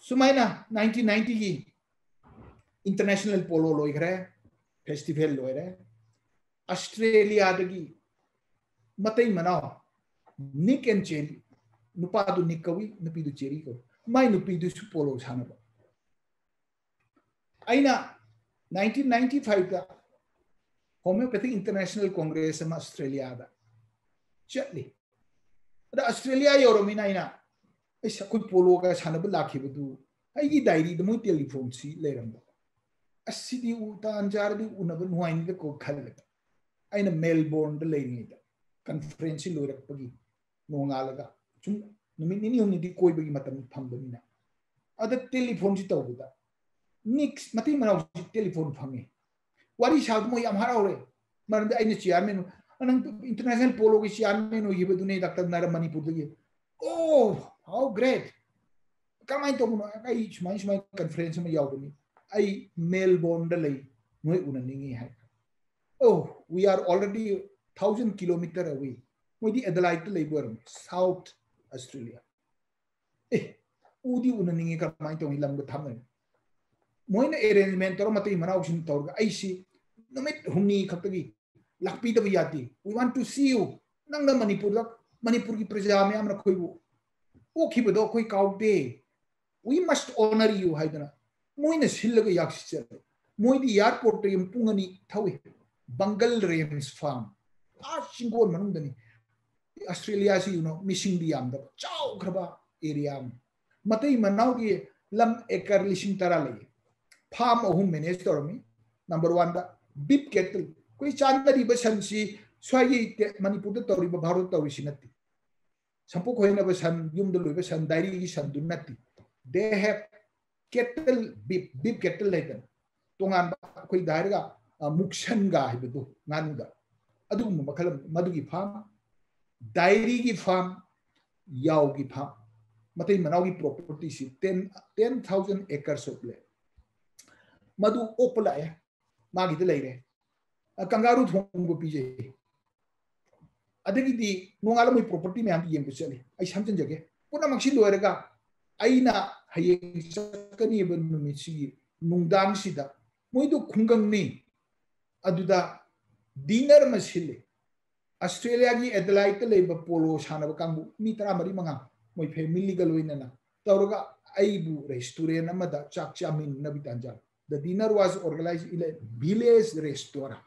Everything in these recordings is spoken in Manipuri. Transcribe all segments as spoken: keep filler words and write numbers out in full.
ꯁꯨꯃꯥꯏꯅ nineteen ninety ꯒꯤ international polo ꯂꯣꯏꯈ꯭ꯔꯦ, festival ꯂꯣꯏꯔꯦ꯫ ꯑꯁꯇ꯭ꯔꯦꯂꯤꯌꯥꯗꯒꯤ ꯃꯇꯩ ꯃꯅꯥꯎ Nick and Cherry, ꯅꯨꯄꯥꯗꯨ Nick ꯀꯧꯏ, ꯅꯨꯄꯤꯗꯨ Cherry ꯀꯧꯏ, ꯃꯥꯏ ꯅꯨꯄꯤꯗꯨꯁꯨ polo ꯁꯥꯟꯅꯕ꯫ ꯑꯩꯅ nineteen ninety five ꯗ Homeopathic International Congress ꯑꯃ ꯑꯁꯇ꯭ꯔꯦꯂꯤꯌꯥꯗ ꯆꯠꯂꯤ꯫ ꯑꯗ ꯑꯁꯇ꯭ꯔꯦꯂꯤꯌꯥ ꯌꯧꯔꯝꯃꯤꯅ ꯑꯩꯅ, ꯑꯩꯁ, ꯑꯩꯈꯣꯏ polo ꯒ ꯁꯥꯟꯅꯕ ꯂꯥꯛꯈꯤꯕꯗꯨ ꯑꯩꯒꯤ diary ꯗ ꯃꯣꯏ telephone ꯁꯤ ꯂꯩꯔꯝꯕ꯫ ꯑꯁ, ꯁꯤꯗꯤ ꯎ-, ꯇꯥꯟ ꯆꯥꯔꯗꯤ ꯎꯅꯕ ꯅꯨꯡꯉꯥꯏꯅꯤꯗꯀꯣ ꯈꯜꯂꯒ ꯑꯩꯅ Melbourne ꯗ ꯂꯩꯔꯤꯉꯩꯗ, conference ꯁꯤ ꯂꯣꯏꯔꯛꯄꯒꯤ ꯅꯣꯡꯉꯥꯜꯂꯒ ꯁꯨꯝ ꯅꯨꯃꯤꯠ ꯅꯤꯅꯤ ꯍꯨꯝꯅꯤꯗꯤ ꯀꯣꯏꯕꯒꯤ ꯃꯇꯝ ꯐꯪꯕꯅꯤꯅ, ꯑꯗ telephone ꯁꯤ ꯇꯧꯕꯗ Nick ꯃꯇꯩ ꯃꯅꯥꯎꯁꯤ telephone ꯐꯪꯉꯤ꯫ ꯋꯥꯔꯤ ꯁꯥꯕꯗ ꯃꯣꯏ ꯌꯥꯝ ꯍꯔꯥꯎꯔꯦ, ꯃꯔꯝꯗꯤ ꯑꯩꯅ chairman, "ꯅꯪ international polo ꯒꯤ chairman ꯑꯣꯏꯈꯤꯕꯗꯨꯅꯦ, ꯗꯥꯛꯇꯔ ꯅꯥꯔꯝ ꯃꯅꯤꯄꯨꯔꯗꯒꯤ"꯫ "Oh, how great! ꯀꯃꯥꯏꯅ ꯇꯧꯕꯅꯣ?" "ꯑꯩ ꯁꯨꯃꯥꯏ ꯁꯨꯃꯥꯏꯅ conference ꯑꯃ ꯌꯥꯎꯕꯅꯤ, ꯑꯩ Melbourne ꯗ ꯂꯩ, ꯅꯣꯏ ꯎꯅꯅꯤꯡꯉꯤ" ꯍꯥꯏ꯫ "Oh, we are already thousand kilometer away"꯫ ꯃꯣꯏꯗꯤ Adelaide ꯇ ꯂꯩꯕ ꯑꯣꯏꯔꯝꯃꯤ, South Australia꯫ "ꯑꯦ, ꯎꯗꯤ ꯎꯅꯅꯤꯡꯉꯤ, ꯀꯃꯥꯏꯅ ꯇꯧꯅꯤ, ꯂꯝꯒ ꯊꯥꯞꯅꯩ"꯫ ꯃꯣꯏꯅ arrangement ꯇꯧꯔ, ꯃꯇꯩ ꯃꯅꯥꯎꯁꯤꯡ ꯇꯧꯔꯒ ꯑꯩꯁꯤ ꯅꯨꯃꯤꯠ ꯍꯨꯝꯅꯤ ꯈꯛꯇꯒꯤ ꯂꯥꯛꯄꯤꯗꯕ ꯌꯥꯗꯦ꯫ "We want to see you"꯫ ꯅꯪꯅ ꯃꯅꯤꯄꯨꯔꯗ, ꯃꯅꯤꯄꯨꯔꯒꯤ ꯄ꯭ꯔꯖꯥ ꯃꯌꯥꯝꯅ ꯑꯩꯈꯣꯏꯕꯨ ꯑꯣꯛꯈꯤꯕꯗꯣ ꯑꯩꯈꯣꯏ ꯀꯥꯎꯗꯦ꯫ "We must honor you" ꯍꯥꯏꯗꯅ ꯃꯣꯏꯅ ꯁꯤꯜꯂꯒ ꯌꯥꯛꯁꯤ ꯆꯠꯂꯦ꯫ ꯃꯣꯏꯗꯤ airport ꯇꯒꯤ ꯄꯨꯡ ꯑꯅꯤ ꯊꯧꯏ꯫ Bungle Range farm, ah ꯆꯤꯡꯒꯣꯟ ꯃꯅꯨꯡꯗꯅꯤ꯫ ꯑꯁꯇ꯭ꯔꯦꯂꯤꯌꯥꯁꯤ, you know, ꯃꯤꯁꯤꯡꯗꯤ ꯌꯥꯝꯗꯕ, ꯆꯥꯎꯈ꯭ꯔꯕ area ꯑꯃ꯫ ꯃꯇꯩ ꯃꯅꯥꯎꯒꯤ ꯂꯝ acre ꯂꯤꯁꯤꯡ ꯇꯔꯥ ꯂꯩ꯫ Farm ꯑꯍꯨꯝ manage ꯇꯧꯔꯝꯃꯤ꯫ Number one ꯗ beef cattle, ꯑꯩꯈꯣꯏ ꯆꯥꯅꯔꯤꯕ ꯁꯟꯁꯤ ꯁ꯭ꯋꯥꯏꯒꯤ ꯇꯦ-, ꯃꯅꯤꯄꯨꯔꯗ ꯇꯧꯔꯤꯕ, ꯚꯥꯔꯠ ꯇꯧꯔꯤꯁꯤ ꯅꯠꯇꯦ꯫ ꯁꯝꯄꯣꯛ ꯈꯣꯏꯅꯕ ꯁꯟ, ꯌꯨꯝꯗ ꯂꯣꯏꯕ ꯁꯟ, dairy ꯒꯤ ꯁꯟꯗꯨ ꯅꯠꯇꯦ꯫ They have cattle, beef, beef cattle ꯍꯥꯏꯗꯅ ꯇꯣꯉꯥꯟꯕ ꯑꯩꯈꯣꯏꯗ ꯍꯥꯏꯔꯒ, ꯑ, ꯃꯨꯛꯁꯟꯒ ꯍꯥꯏꯕꯗꯨ ꯉꯥꯅꯨꯗ, ꯑꯗꯨꯒꯨꯝꯕ ꯃꯈꯜ ꯑꯃ, ꯃꯗꯨꯒꯤ farm, dairy ꯒꯤ farm, ꯌꯥꯎꯒꯤ farm, ꯃꯇꯩ ꯃꯅꯥꯎꯒꯤ property ꯁꯤ ten, ten thousand acres of land꯫ ꯃꯗꯨ ꯑꯣꯛꯄ ꯂꯥꯛꯑꯦ, ꯃꯥꯒꯤꯗ ꯂꯩꯔꯦ꯫ ꯑ, ꯀꯪꯒꯥꯔꯨ ꯊꯣꯡꯕ ꯄꯤꯖꯩ꯫ ꯑꯗꯒꯤꯗꯤ ꯅꯣꯡꯉꯥꯜꯂ ꯃꯣꯏ property ꯃꯌꯥꯝꯗꯨ ꯌꯦꯡꯕ ꯆꯠꯂꯤ꯫ ꯑꯩ ꯁꯝꯖꯤꯟꯖꯒꯦ꯫ ꯄꯨꯝꯅꯃꯛꯁꯤ ꯂꯣꯏꯔꯒ ꯑꯩꯅ ꯍꯌꯦꯡ ꯆꯠꯀꯅꯤꯕ ꯅꯨꯃꯤꯠꯁꯤꯒꯤ ꯅꯨꯡꯗꯥꯡꯁꯤꯗ ꯃꯣꯏꯗꯣ ꯈꯨꯡꯒꯪꯅꯤ, ꯑꯗꯨꯗ dinner ꯑꯃ ꯁꯤꯜꯂꯤ꯫ ꯑꯁꯇ꯭ꯔꯦꯂꯤꯌꯥꯒꯤ ꯑꯦꯗꯦꯂꯥꯏꯗꯇ ꯂꯩꯕ ꯄꯣꯂꯣ ꯁꯥꯟꯅꯕ ꯀꯥꯡꯕꯨ ꯃꯤ ꯇꯔꯥꯃꯔꯤ ꯃꯉꯥ, ꯃꯣꯏ familyꯒ ꯂꯣꯏꯅꯅ ꯇꯧꯔꯒ ꯑꯩꯕꯨ restaurant ꯑꯃꯗ ꯆꯥꯛ ꯆꯥꯃꯤꯟꯅꯕꯒꯤ ꯇꯥꯟꯖꯥ꯫ The dinner was organized in a village restaurant.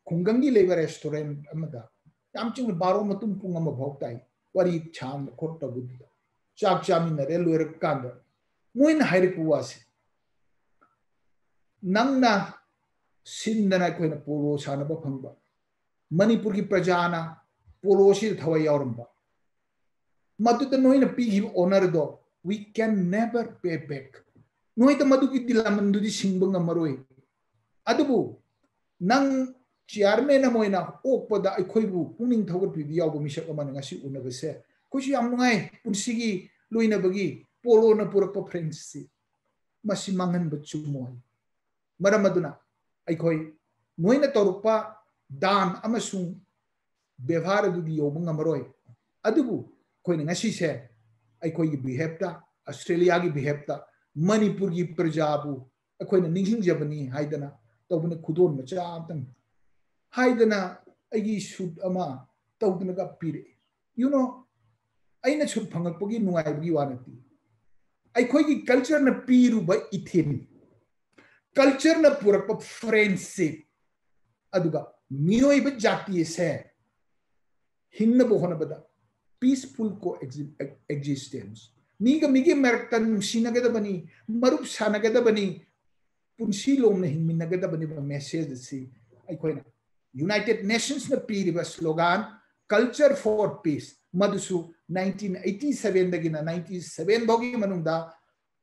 ꯈꯨꯡꯒꯪꯒꯤ ꯂꯩꯕ restaurant ꯑꯃꯗ ꯌꯥꯝ ꯆꯤꯡꯅ ꯕꯥꯔꯣ ꯃꯇꯨꯡ ꯄꯨꯡ ꯑꯃ ꯐꯥꯎ ꯇꯥꯏ꯫ ꯋꯥꯔꯤ ꯁꯥꯟꯅ ꯈꯣꯠꯇꯕꯗꯨꯗ ꯆꯥꯛ ꯆꯥꯃꯤꯟꯅꯔꯦ꯫ ꯂꯣꯏꯔꯀꯥꯟꯗ ꯃꯣꯏꯅ ꯍꯥꯏꯔꯛꯄ ꯋꯥꯁꯦ, "ꯅꯪꯅ ꯁꯤꯟꯗꯅ ꯑꯩꯈꯣꯏꯅ ꯄꯣꯂꯣ ꯁꯥꯟꯅꯕ ꯐꯪꯕ, ꯃꯅꯤꯄꯨꯔꯒꯤ ꯄ꯭ꯔꯖꯥꯅ ꯄꯣꯂꯣꯁꯤꯗ ꯊꯋꯥꯏ ꯌꯥꯎꯔꯝꯕ, ꯃꯗꯨꯗ ꯅꯣꯏꯅ ꯄꯤꯈꯤꯕ honourꯗꯣ, we can never pay back꯫ ꯅꯣꯏꯗ ꯃꯗꯨꯒꯤ ꯗꯤꯂꯥꯃꯟꯗꯨꯗꯤ ꯁꯤꯡꯕ ꯉꯝꯃꯔꯣꯏ꯫ ꯑꯗꯨꯕꯨ ꯅꯪ chairman ꯑꯃ ꯑꯣꯏꯅ ꯑꯣꯛꯄꯗ ꯑꯩꯈꯣꯏꯕꯨ ꯄꯨꯛꯅꯤꯡ ꯊꯧꯒꯠꯄꯤꯕ ꯌꯥꯎꯕ ꯃꯤꯁꯛ ꯑꯃꯅ ꯉꯁꯤ ꯎꯅꯕꯁꯦ ꯑꯩꯈꯣꯏꯁꯨ ꯌꯥꯝ ꯅꯨꯡꯉꯥꯏ꯫ ꯄꯨꯟꯁꯤꯒꯤ ꯂꯣꯏꯅꯕꯒꯤ ꯄꯣꯂꯣꯅ ꯄꯨꯔꯛꯄ friendship ꯃꯁꯤ ꯃꯥꯡꯍꯟꯕ ꯆꯨꯝꯃꯣꯏ꯫ ꯃꯔꯝ ꯑꯗꯨꯅ ꯑꯩꯈꯣꯏ ꯅꯣꯏꯅ ꯇꯧꯔꯛꯄ ꯗꯥꯟ ꯑꯃꯁꯨꯡ ꯕꯦꯕꯥꯔ ꯑꯗꯨꯗꯤ ꯌꯧꯕ ꯉꯝꯃꯔꯣꯏ꯫ ꯑꯗꯨꯕꯨ ꯑꯩꯈꯣꯏꯅ ꯉꯁꯤꯁꯦ ꯑꯩꯈꯣꯏꯒꯤ behalfꯇ, ꯑꯁꯇ꯭ꯔꯦꯂꯤꯌꯥꯒꯤ behalfꯇ, ꯃꯅꯤꯄꯨꯔꯒꯤ ꯄ꯭ꯔꯖꯥꯕꯨ ꯑꯩꯈꯣꯏꯅ ꯅꯤꯡꯁꯤꯡꯖꯕꯅꯤ ꯍꯥꯏꯗꯅ ꯇꯧꯕꯅ ꯈꯨꯗꯣꯜ ꯃꯆꯥ ꯑꯃꯇꯪ ꯍꯥꯏꯗꯅ ꯑꯩꯒꯤ suit ꯑꯃ ꯇꯧꯗꯅꯒ ꯄꯤꯔꯛꯏ꯫ You know, ꯑꯩꯅ suit ꯐꯪꯉꯛꯄꯒꯤ ꯅꯨꯡꯉꯥꯏꯕꯒꯤ ꯋꯥ ꯅꯠꯇꯦ꯫ ꯑꯩꯈꯣꯏꯒꯤ cultureꯅ ꯄꯤꯔꯨꯕ ꯏꯊꯤꯜ, cultureꯅ ꯄꯨꯔꯛꯄ friendship, ꯑꯗꯨꯒ ꯃꯤꯑꯣꯏꯕ ꯖꯥꯇꯤ ꯑꯁꯦ ꯍꯤꯡꯅꯕ ꯍꯣꯠꯅꯕꯗ peaceful coexistence, ꯃꯤꯒ ꯃꯤꯒꯤ ꯃꯔꯛꯇ ꯅꯨꯡꯁꯤꯅꯒꯗꯕꯅꯤ, ꯃꯔꯨꯞ ꯁꯥꯟꯅꯒꯗꯕꯅꯤ, ꯄꯨꯟꯁꯤ ꯂꯣꯝꯅ ꯍꯤꯡꯃꯤꯟꯅꯒꯗꯕꯅꯤꯕ message ꯑꯁꯤ ꯑꯩꯈꯣꯏꯅ United Nationsꯅ ꯄꯤꯔꯤꯕ slogan Culture for Peace, ꯃꯗꯨꯁꯨ nineteen eighty sevenꯗꯒꯤꯅ ninety seven ꯐꯥꯎꯒꯤ ꯃꯅꯨꯡꯗ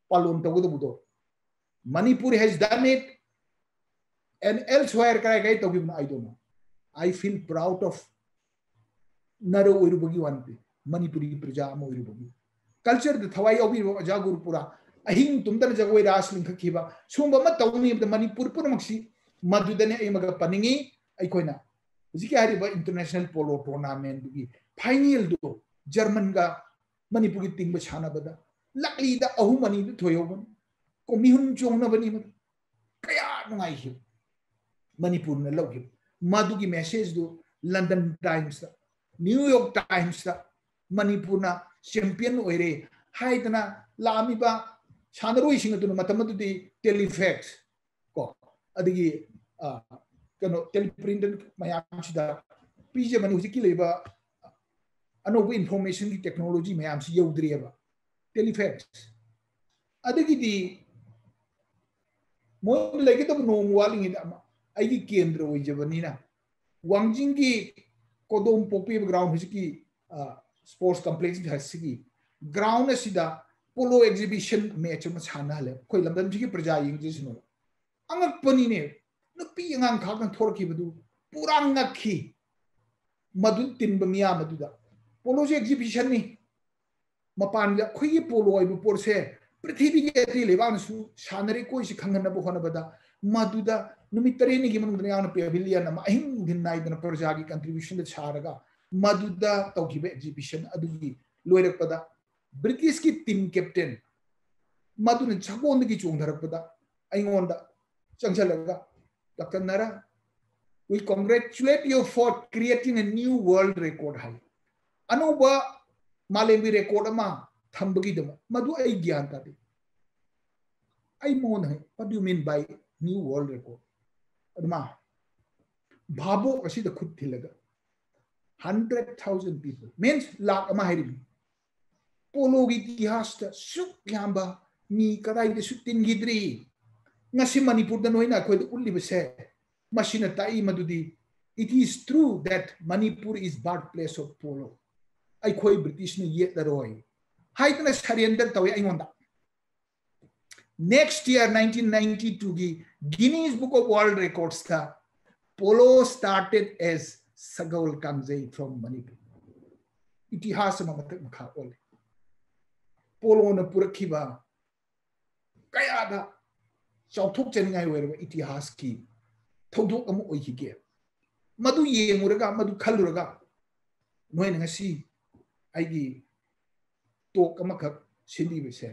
ꯄꯥꯂꯣꯟ ꯇꯧꯒꯗꯧꯕꯗꯣ Manipur has done it and elsewhere ꯀꯔꯥꯏ ꯀꯔꯥꯏ ꯇꯧꯈꯤꯕꯅꯣ I don't know. I feel proud of ꯅꯔꯧ ꯑꯣꯏꯔꯨꯕꯒꯤ ꯋꯥ ꯅꯠꯇꯦ, ꯃꯅꯤꯄꯨꯔꯤ ꯄ꯭ꯔꯖꯥ ꯑꯃ ꯑꯣꯏꯔꯨꯕꯒꯤ꯫ Cultureꯗ ꯊꯋꯥꯏ ꯌꯥꯎꯕꯤꯔꯤꯕ ꯑꯣꯖꯥ ꯒꯨꯔꯨꯄꯨꯔꯥ, ꯑꯍꯤꯡ ꯇꯨꯝꯗꯅ ꯖꯒꯣꯏ ꯔꯥꯁ ꯂꯤꯡꯈꯠꯈꯤꯕ, ꯁꯨꯝꯕ ꯑꯃ ꯇꯧꯅꯤ ꯍꯥꯏꯕꯗ ꯃꯅꯤꯄꯨꯔ ꯄꯨꯝꯅꯃꯛꯁꯤ ꯃꯗꯨꯗꯅꯦ ꯑꯩ ꯑꯃꯒ ꯄꯟꯅꯤꯡꯉꯤ꯫ ꯑꯩꯈꯣꯏꯅ ꯍꯧꯖꯤꯛꯀꯤ ꯍꯥꯏꯔꯤꯕ international polo tournamentꯗꯨꯒꯤ finalꯗꯣ Germanꯒ ꯃꯅꯤꯄꯨꯔꯒꯤ teamꯒ ꯁꯥꯟꯅꯕꯗ ꯂꯛꯂꯤꯗ ꯑꯍꯨꯝ ꯑꯅꯤꯗ ꯊꯣꯏꯍꯧꯕꯅꯤ꯫ ꯀꯣ, ꯃꯤꯍꯨꯟ ꯆꯣꯡꯅꯕꯅꯤ ꯃꯗꯨ꯫ ꯀꯌꯥ ꯅꯨꯡꯉꯥꯏꯈꯤꯕ꯫ ꯃꯅꯤꯄꯨꯔꯅ ꯂꯧꯈꯤꯕ ꯃꯗꯨꯒꯤ message ꯗꯨ London Times ꯇ, New York Times ꯇ ꯃꯅꯤꯄꯨꯔꯅ champion ꯑꯣꯏꯔꯦ ꯍꯥꯏꯗꯅ ꯂꯥꯛꯑꯝꯃꯤꯕ ꯁꯥꯟꯅꯔꯣꯏꯁꯤꯡ ꯑꯗꯨꯅ ꯃꯇꯝ ꯑꯗꯨꯗꯤ telefax ꯀꯣ, ꯑꯗꯒꯤ, ꯑ, ꯀꯩꯅꯣ, teleprinter ꯃꯌꯥꯝꯁꯤꯗ ꯄꯤꯖꯕꯅꯤ꯫ ꯍꯧꯖꯤꯛꯀꯤ ꯂꯩꯕ ꯑꯅꯧꯕ information ꯒꯤ technology ꯃꯌꯥꯝꯁꯤ ꯌꯧꯗ꯭ꯔꯤꯑꯕ꯫ Telefax꯫ ꯑꯗꯒꯤꯗꯤ ꯃꯣꯏꯅ ꯂꯩꯒꯗꯕ ꯅꯣꯡꯃ ꯋꯥꯠꯂꯤꯉꯩꯗ ꯑꯃ ꯑꯩꯒꯤ ꯀꯦꯟꯗ꯭ꯔ ꯑꯣꯏꯖꯕꯅꯤꯅ ꯋꯥꯡꯖꯤꯡꯒꯤ ꯀꯣꯗꯣꯝ ꯄꯣꯛꯄꯤꯕ ground, ꯍꯧꯖꯤꯛꯀꯤ, ꯑ, sports complex ꯑꯁꯤꯒꯤ ground ꯑꯁꯤꯗ polo exhibition match ꯑꯃ ꯁꯥꯟꯅꯍꯜꯂꯦ꯫ ꯑꯩꯈꯣꯏ ꯂꯝꯗꯝꯁꯤꯒꯤ ꯄ꯭ꯔꯖꯥ ꯌꯦꯡꯖꯁꯅꯨ꯫ ꯑꯉꯛꯄꯅꯤꯅꯦ, ꯅꯨꯄꯤ ꯑꯉꯥꯡ ꯈꯥꯛꯇꯪ ꯊꯣꯔꯛꯈꯤꯕꯗꯨ ꯄꯨꯔꯥ ꯉꯛꯈꯤ꯫ ꯃꯗꯨ ꯇꯤꯟꯕ ꯃꯤꯌꯥꯝ ꯑꯗꯨꯗ polo ꯁꯦ exhibition ꯅꯤ꯫ ꯃꯄꯥꯟꯗ ꯑꯩꯈꯣꯏꯒꯤ polo ꯍꯥꯏꯕ ꯄꯣꯠꯁꯦ ꯄ꯭ꯔꯤꯊꯤꯕꯤꯒꯤ ꯑꯇꯩ ꯂꯩꯕꯥꯛꯅꯁꯨ ꯁꯥꯟꯅꯔꯦꯀꯣ ꯍꯥꯏꯁꯤ ꯈꯪꯍꯟꯅꯕ ꯍꯣꯠꯅꯕꯗ ꯃꯗꯨꯗ ꯅꯨꯃꯤꯠ ꯇꯔꯦꯠꯅꯤꯒꯤ ꯃꯅꯨꯡꯗ ꯌꯥꯝꯅ pavilion ꯑꯃ ꯑꯍꯤꯡ ꯅꯨꯡꯊꯤꯟ ꯅꯥꯏꯗꯅ ꯄ꯭ꯔꯖꯥꯒꯤ contribution ꯗ ꯁꯥꯔꯒ ꯃꯗꯨꯗ ꯇꯧꯈꯤꯕ exhibition ꯑꯗꯨꯒꯤ ꯂꯣꯏꯔꯛꯄꯗ British ꯀꯤ team captain ꯃꯗꯨꯅ ꯁꯒꯣꯜꯗꯒꯤ ꯆꯣꯡꯊꯔꯛꯄꯗ ꯑꯩꯉꯣꯟꯗ ꯆꯪꯁꯤꯜꯂꯒ, "Doctor Nara, we congratulate you for creating a new world record" ꯍꯥꯏ꯫ ꯑꯅꯧꯕ ꯃꯥꯂꯦꯝꯒꯤ record ꯑꯃ ꯊꯝꯕꯒꯤꯗꯃꯛ꯫ ꯃꯗꯨ ꯑꯩ ꯒ꯭ꯌꯥꯟ ꯇꯥꯗꯦ꯫ ꯑꯩ ꯃꯉꯣꯟꯗ ꯍꯪꯉꯤ, "What do you mean by new world record?" ꯑꯗꯨ ꯃꯥ ꯚꯥꯕꯣꯛ ꯑꯁꯤꯗ ꯈꯨꯠ ꯊꯤꯜꯂꯒ, "Hundred thousand people means ꯂꯥꯛ ꯑꯃ" ꯍꯥꯏꯔꯤꯕꯅꯤ꯫ Polo ꯒꯤ ꯏꯇꯤꯍꯥꯁꯇ ꯁꯨꯛ ꯌꯥꯝꯕ ꯃꯤ ꯀꯗꯥꯏꯗꯁꯨ ꯇꯤꯟꯈꯤꯗ꯭ꯔꯤ꯫ ꯉꯁꯤ ꯃꯅꯤꯄꯨꯔꯗ ꯅꯣꯏꯅ ꯑꯩꯈꯣꯏꯗ ꯎꯠꯂꯤꯕꯁꯦ, ꯃꯁꯤꯅ ꯇꯥꯛꯏ ꯃꯗꯨꯗꯤ, "It is true that Manipur is birthplace of polo." ꯑꯩꯈꯣꯏ British ꯅ ꯌꯦꯠꯂꯔꯣꯏ ꯍꯥꯏꯗꯅ surrender ꯇꯧꯏ ꯑꯩꯉꯣꯟꯗ꯫ Next year, nineteen ninety two ꯒꯤ Guinness Book of World Records ꯇ, "Polo started as ꯁꯒꯣꯜ ꯀꯥꯡꯖꯩ from Manipur." ꯏꯇꯤꯍꯥꯁ ꯑꯃ ꯃꯊꯛ ꯃꯈꯥ ꯑꯣꯜꯂꯤ꯫ Polo ꯅ ꯄꯨꯔꯛꯈꯤꯕ ꯀꯌꯥꯗ ꯆꯥꯎꯊꯣꯛꯆꯅꯤꯡꯉꯥꯏ ꯑꯣꯏꯔꯕ ꯏꯇꯤꯍꯥꯁꯀꯤ ꯊꯧꯗꯣꯛ ꯑꯃ ꯑꯣꯏꯈꯤꯒꯦ꯫ ꯃꯗꯨ ꯌꯦꯡꯉꯨꯔꯒ, ꯃꯗꯨ ꯈꯜꯂꯨꯔꯒ, ꯅꯣꯏꯅ ꯉꯁꯤ ꯑꯩꯒꯤ talk ꯑꯃꯈꯛ ꯁꯤꯜꯂꯤꯕꯁꯦ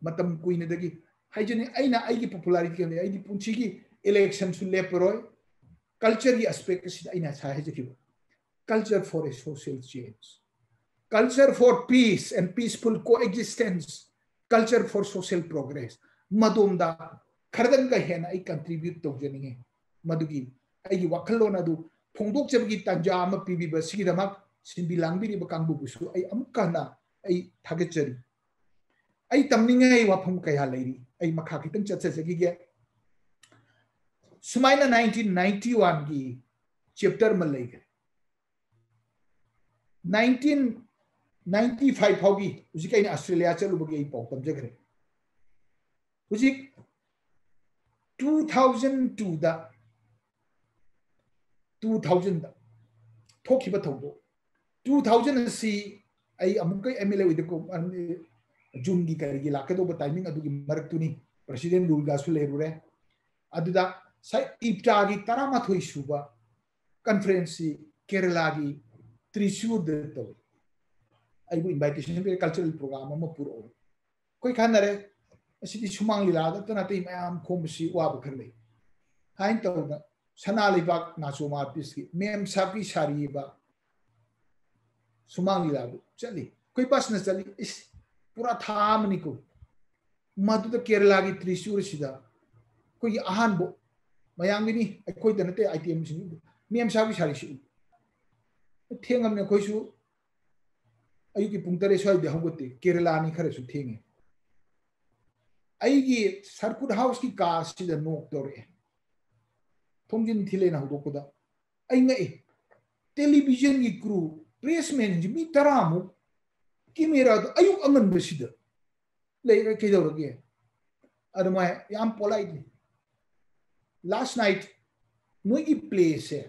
ꯃꯇꯝ ꯀꯨꯏꯅꯗꯒꯤ ꯍꯥꯏꯖꯅꯤ꯫ ꯑꯩꯅ ꯑꯩꯒꯤ popularity ꯈꯪꯗꯦ, ꯑꯩꯗꯤ ꯄꯨꯟꯁꯤꯒꯤ election ꯁꯨ ꯂꯦꯞꯄꯔꯣꯏ꯫ Culture ꯒꯤ aspect ꯑꯁꯤꯗ ꯑꯩꯅ ꯉꯁꯥꯏ ꯍꯥꯏꯖꯈꯤꯕ, culture for a social change, culture for peace and peaceful coexistence, culture for social progress, ꯃꯗꯣꯝꯗ ꯈꯔꯗꯪꯒ ꯍꯦꯟꯅ ꯑꯩ contribute ꯇꯧꯖꯅꯤꯡꯉꯤ꯫ ꯃꯗꯨꯒꯤ ꯑꯩꯒꯤ ꯋꯥꯈꯜꯂꯣꯟ ꯑꯗꯨ ꯐꯣꯡꯗꯣꯛꯆꯕꯒꯤ ꯇꯥꯟꯖꯥ ꯑꯃ ꯄꯤꯕꯤꯕꯁꯤꯒꯤꯗꯃꯛ ꯁꯤꯟꯕꯤ ꯂꯥꯡꯕꯤꯔꯤꯕ ꯀꯥꯡꯕꯨꯕꯨꯁꯨ ꯑꯩ ꯑꯃꯨꯛꯀ ꯍꯟꯅ ꯑꯩ ꯊꯥꯒꯠꯆꯔꯤ꯫ ꯑꯩ ꯇꯝꯅꯤꯡꯉꯥꯏ ꯋꯥꯐꯝ ꯀꯌꯥ ꯂꯩꯔꯤ, ꯑꯩ ꯃꯈꯥ ꯈꯤꯇꯪ ꯆꯠꯊꯖꯈꯤꯒꯦ꯫ ꯁꯨꯃꯥꯏꯅ nineteen ninety one ꯒꯤ chapter ꯑꯃ ꯂꯩꯈ꯭ꯔꯦ꯫ Nineteen ninety five ꯐꯥꯎꯒꯤ, ꯍꯧꯖꯤꯛ ꯑꯩꯅ ꯑꯁꯇ꯭ꯔꯦꯂꯤꯌꯥ ꯆꯠꯂꯨꯕꯒꯤ ꯑꯩ ꯄꯥꯎ ꯇꯝꯖꯈ꯭ꯔꯦ꯫ ꯍꯧꯖꯤꯛ two thousand two ꯗ, two thousand ꯗ ꯊꯣꯛꯈꯤꯕ ꯊꯧꯗꯣꯛ, two thousand ꯑꯁꯤ ꯑꯩ ꯑꯃꯨꯛꯀ MLA ꯑꯣꯏꯗ ꯖꯨꯟꯒꯤ ꯀꯔꯤꯒꯤ ꯂꯥꯛꯀꯗꯧꯕ timing ꯑꯗꯨꯒꯤ ꯃꯔꯛꯇꯨꯅꯤ꯫ President ꯂꯨꯜꯒꯁꯨ ꯂꯩꯔꯨꯔꯦ꯫ ꯑꯗꯨꯗ ꯁꯥꯏ ꯏꯞꯇꯥꯒꯤ ꯇꯔꯥꯃꯥꯊꯣꯏ ꯁꯨꯕ conference ꯁꯤ ꯀꯦꯔꯂꯥꯒꯤ ꯇ꯭ꯔꯤꯁꯨꯔꯗ ꯇꯧꯏ꯫ ꯑꯩꯕꯨ invitation ꯄꯤꯔꯦ, cultural program ꯑꯃ ꯄꯨꯔꯛꯑꯣ꯫ ꯑꯩꯈꯣꯏ ꯈꯟꯅꯔꯦ, ꯑꯁꯤꯗꯤ ꯁꯨꯃꯥꯡ ꯂꯤꯂꯥꯗꯇ ꯅꯠꯇꯦ, ꯃꯌꯥꯝ ꯈꯣꯝꯕꯁꯤ ꯋꯥꯕ ꯈꯔ ꯂꯩ ꯍꯥꯏꯅ ꯇꯧꯗꯅ ꯁꯅꯥ ꯂꯩꯕꯥꯛ ꯅꯥꯆꯣꯝ artist ꯀꯤ ꯃꯦꯝ ꯁꯥꯕꯀꯤ ꯁꯥꯔꯤꯕ ꯁꯨꯃꯥꯡ ꯂꯤꯂꯥꯗꯨ ꯆꯠꯂꯤ꯫ ꯑꯩꯈꯣꯏ bus ꯅ ꯆꯠꯂꯤ꯫ ꯏꯁ, ꯄꯨꯔꯥ ꯊꯥ ꯑꯃꯅꯤꯀꯣ꯫ ꯃꯗꯨꯗ ꯀꯦꯔꯂꯥꯒꯤ ꯇ꯭ꯔꯤꯁꯨꯔꯁꯤꯗ ꯑꯩꯈꯣꯏꯒꯤ ꯑꯍꯥꯟꯕ ꯃꯌꯥꯝꯒꯤꯅꯤ, ꯑꯩꯈꯣꯏꯗ ꯅꯠꯇꯦ, item ꯁꯤꯡ ꯃꯦꯝ ꯁꯥꯕꯀꯤ ꯁꯥꯔꯤꯁꯤ ꯊꯦꯡꯉꯝꯅꯦ꯫ ꯑꯩꯈꯣꯏꯁꯨ ꯑꯌꯨꯛꯀꯤ ꯄꯨꯡ ꯇꯔꯦꯠ ꯁ꯭ꯋꯥꯏꯗ ꯍꯧꯒꯠꯇꯦ, ꯀꯦꯔꯂꯥꯅꯤ ꯈꯔꯁꯨ ꯊꯦꯡꯉꯦ꯫ ꯑꯩꯒꯤ circuit house ꯀꯤ ꯀꯥꯁꯤꯗ knock ꯇꯧꯔꯛꯑꯦ꯫ ꯊꯣꯡꯖꯤꯟ ꯊꯤꯜꯂꯦꯅ ꯍꯧꯗꯣꯛꯄꯗ ꯑꯩ ꯉꯛꯏ꯫ Television ꯒꯤ crew, press man ꯁꯤ ꯃꯤ ꯇꯔꯥꯃꯨꯛ, camera ꯗꯣ ꯑꯌꯨꯛ ꯑꯉꯟꯕꯁꯤꯗ ꯂꯩꯔꯦ, ꯀꯩꯗꯧꯔꯒꯦ? ꯑꯗꯨꯃꯥꯏ ꯌꯥꯝ politely, "Last night ꯅꯣꯏꯒꯤ play ꯁꯦ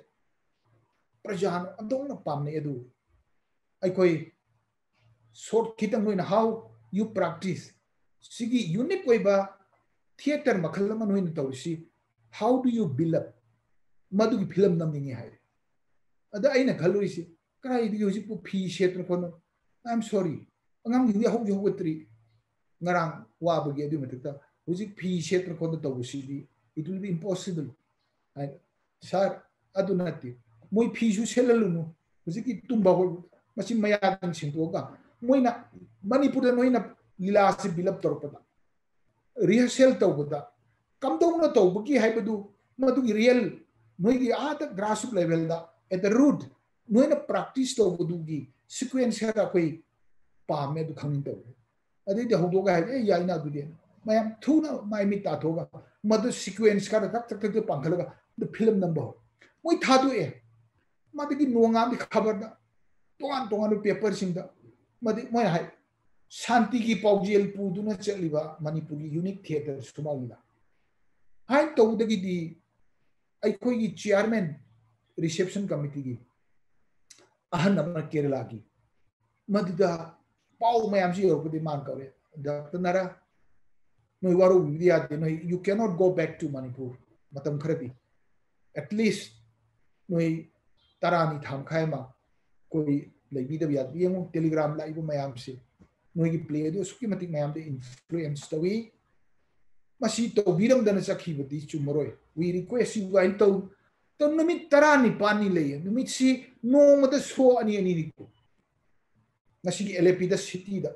ꯄ꯭ꯔꯖꯥꯅ ꯑꯣꯟꯊꯣꯛꯅ ꯄꯥꯝꯅꯩ, ꯑꯗꯨ ꯑꯩꯈꯣꯏ short ꯈꯤꯇꯪ ꯅꯣꯏꯅ how you practice, ꯁꯤꯒꯤ unique ꯑꯣꯏꯕ theatre ꯃꯈꯜ ꯑꯃ ꯅꯣꯏꯅ ꯇꯧꯔꯤꯁꯤ, how do you build up?" ꯃꯗꯨꯒꯤ film ꯅꯝꯅꯤꯡꯉꯤ ꯍꯥꯏꯔꯦ꯫ ꯑꯗ ꯑꯩꯅ ꯈꯜꯂꯨꯔꯤꯁꯤ, ꯀꯗꯥꯏꯗꯒꯤ ꯍꯧꯖꯤꯛꯄꯨ ꯐꯤ ꯁꯦꯠꯇꯅ ꯈꯣꯠꯅ? I am sorry, ꯑꯉꯥꯡꯁꯤꯡꯗꯤ ꯍꯧꯁꯨ ꯍꯧꯒꯠꯇ꯭ꯔꯤ꯫ ꯉꯔꯥꯡ ꯋꯥꯕꯒꯤ ꯑꯗꯨꯒꯤ ꯃꯊꯛꯇ ꯍꯧꯖꯤꯛ ꯐꯤ ꯁꯦꯠꯇꯅ ꯈꯣꯠꯇꯅ ꯇꯧꯕꯁꯤꯗꯤ it will be impossible ꯍꯥꯏ꯫ ꯁꯥꯔ, ꯑꯗꯨ ꯅꯠꯇꯦ, ꯃꯣꯏ ꯐꯤꯁꯨ ꯁꯦꯠꯍꯜꯂꯨꯅꯨ꯫ ꯍꯧꯖꯤꯛꯀꯤ ꯇꯨꯝꯕ ꯍꯧꯒꯠ-, ꯃꯆꯤꯟ ꯃꯌꯥꯗꯪ ꯁꯦꯡꯗꯣꯛꯑꯒ ꯃꯣꯏꯅ ꯃꯅꯤꯄꯨꯔꯗ ꯅꯣꯏꯅ ꯂꯤꯂꯥꯁꯤ build up ꯇꯧꯔꯛꯄꯗ, rehearsal ꯇꯧꯕꯗ ꯀꯝꯗꯧꯅ ꯇꯧꯕꯒꯦ ꯍꯥꯏꯕꯗꯨ, ꯃꯗꯨꯒꯤ real ꯅꯣꯏꯒꯤ ꯑꯥꯗ grassroot levelꯗ at the root ꯅꯣꯏꯅ practice ꯇꯧꯕꯗꯨꯒꯤ sequence ꯈꯔ ꯑꯩꯈꯣꯏ ꯄꯥꯝꯃꯦ, ꯑꯗꯨ ꯈꯪꯅꯤꯡ ꯇꯧꯔꯦ꯫ ꯑꯗꯩꯗꯤ ꯍꯧꯗꯣꯛꯑꯒ ꯍꯥꯏꯔꯦ, "ꯑꯦ, ꯌꯥꯏꯅ ꯑꯗꯨꯗꯤ"꯫ ꯃꯌꯥꯝ ꯊꯨꯅ ꯃꯥꯏ ꯃꯤꯠ ꯇꯥꯊꯣꯛꯑꯒ ꯃꯗꯨ sequence ꯈꯔ ꯊꯛ ꯊꯛ ꯊꯛ ꯊꯛ ꯄꯥꯡꯈꯠꯂꯒ ꯑꯗꯨ film ꯅꯝꯕ ꯍꯧꯔꯦ꯫ ꯃꯣꯏ ꯊꯥꯗꯣꯛꯑꯦ꯫ ꯃꯗꯨꯒꯤ ꯅꯣꯡꯉꯥꯟꯕꯒꯤ ꯈꯕꯔꯗ, ꯇꯣꯉꯥꯟ ꯇꯣꯉꯥꯟꯕ paperꯁꯤꯡꯗ, ꯃꯗꯨ ꯃꯣꯏꯅ ꯍꯥꯏ, "ꯁꯥꯟꯇꯤꯒꯤ ꯄꯥꯎꯖꯦꯜ ꯄꯨꯗꯨꯅ ꯆꯠꯂꯤꯕ ꯃꯅꯤꯄꯨꯔꯒꯤ unique theatre ꯁꯨꯃꯥꯡ ꯂꯤꯂꯥ" ꯍꯥꯏꯅ ꯇꯧꯕꯗꯒꯤꯗꯤ ꯑꯩꯈꯣꯏꯒꯤ chairman, reception committeeꯒꯤ ꯑꯍꯟ ꯑꯃꯅ ꯀꯦꯔꯂꯥꯒꯤ, ꯃꯗꯨꯗ ꯄꯥꯎ ꯃꯌꯥꯝꯁꯤ ꯌꯧꯔꯛꯄꯗꯤ ꯃꯥꯅ ꯀꯧꯔꯦ, "ꯗꯥꯛꯇꯔ ꯅꯥꯔꯥ, ꯅꯣꯏ ꯋꯥꯔꯧꯕꯤꯕꯗꯤ ꯌꯥꯗꯦ, ꯅꯣꯏ you cannot go back to Manipur ꯃꯇꯝ ꯈꯔꯗꯤ꯫ At least ꯅꯣꯏ ꯇꯔꯥꯅꯤ ꯊꯥ ꯃꯈꯥꯏ ꯑꯃ ꯑꯩꯈꯣꯏ ꯂꯩꯕꯤꯗꯕ ꯌꯥꯗꯦ꯫ ꯌꯦꯡꯉꯨ, telegram ꯂꯥꯛꯏꯕ ꯃꯌꯥꯝꯁꯦ, ꯅꯣꯏꯒꯤ play ꯑꯗꯨ ꯑꯁꯨꯛꯀꯤ ꯃꯇꯤꯛ ꯃꯌꯥꯝꯗ influence ꯇꯧꯏ꯫ ꯃꯁꯤ ꯇꯧꯕꯤꯔꯝꯗꯅ ꯆꯠꯈꯤꯕꯗꯤ ꯆꯨꯝꯃꯔꯣꯏ꯫ We request you" ꯍꯥꯏꯅ ꯇꯧ-, ꯇꯧ-, ꯅꯨꯃꯤꯠ ꯇꯔꯥꯅꯤꯄꯥꯜꯅꯤ ꯂꯩꯌꯦ꯫ ꯅꯨꯃꯤꯠꯁꯤ ꯅꯣꯡꯃꯗ show ꯑꯅꯤ ꯑꯅꯤꯅꯤꯀꯣ꯫ ꯉꯁꯤꯒꯤ LAPꯗ cityꯗ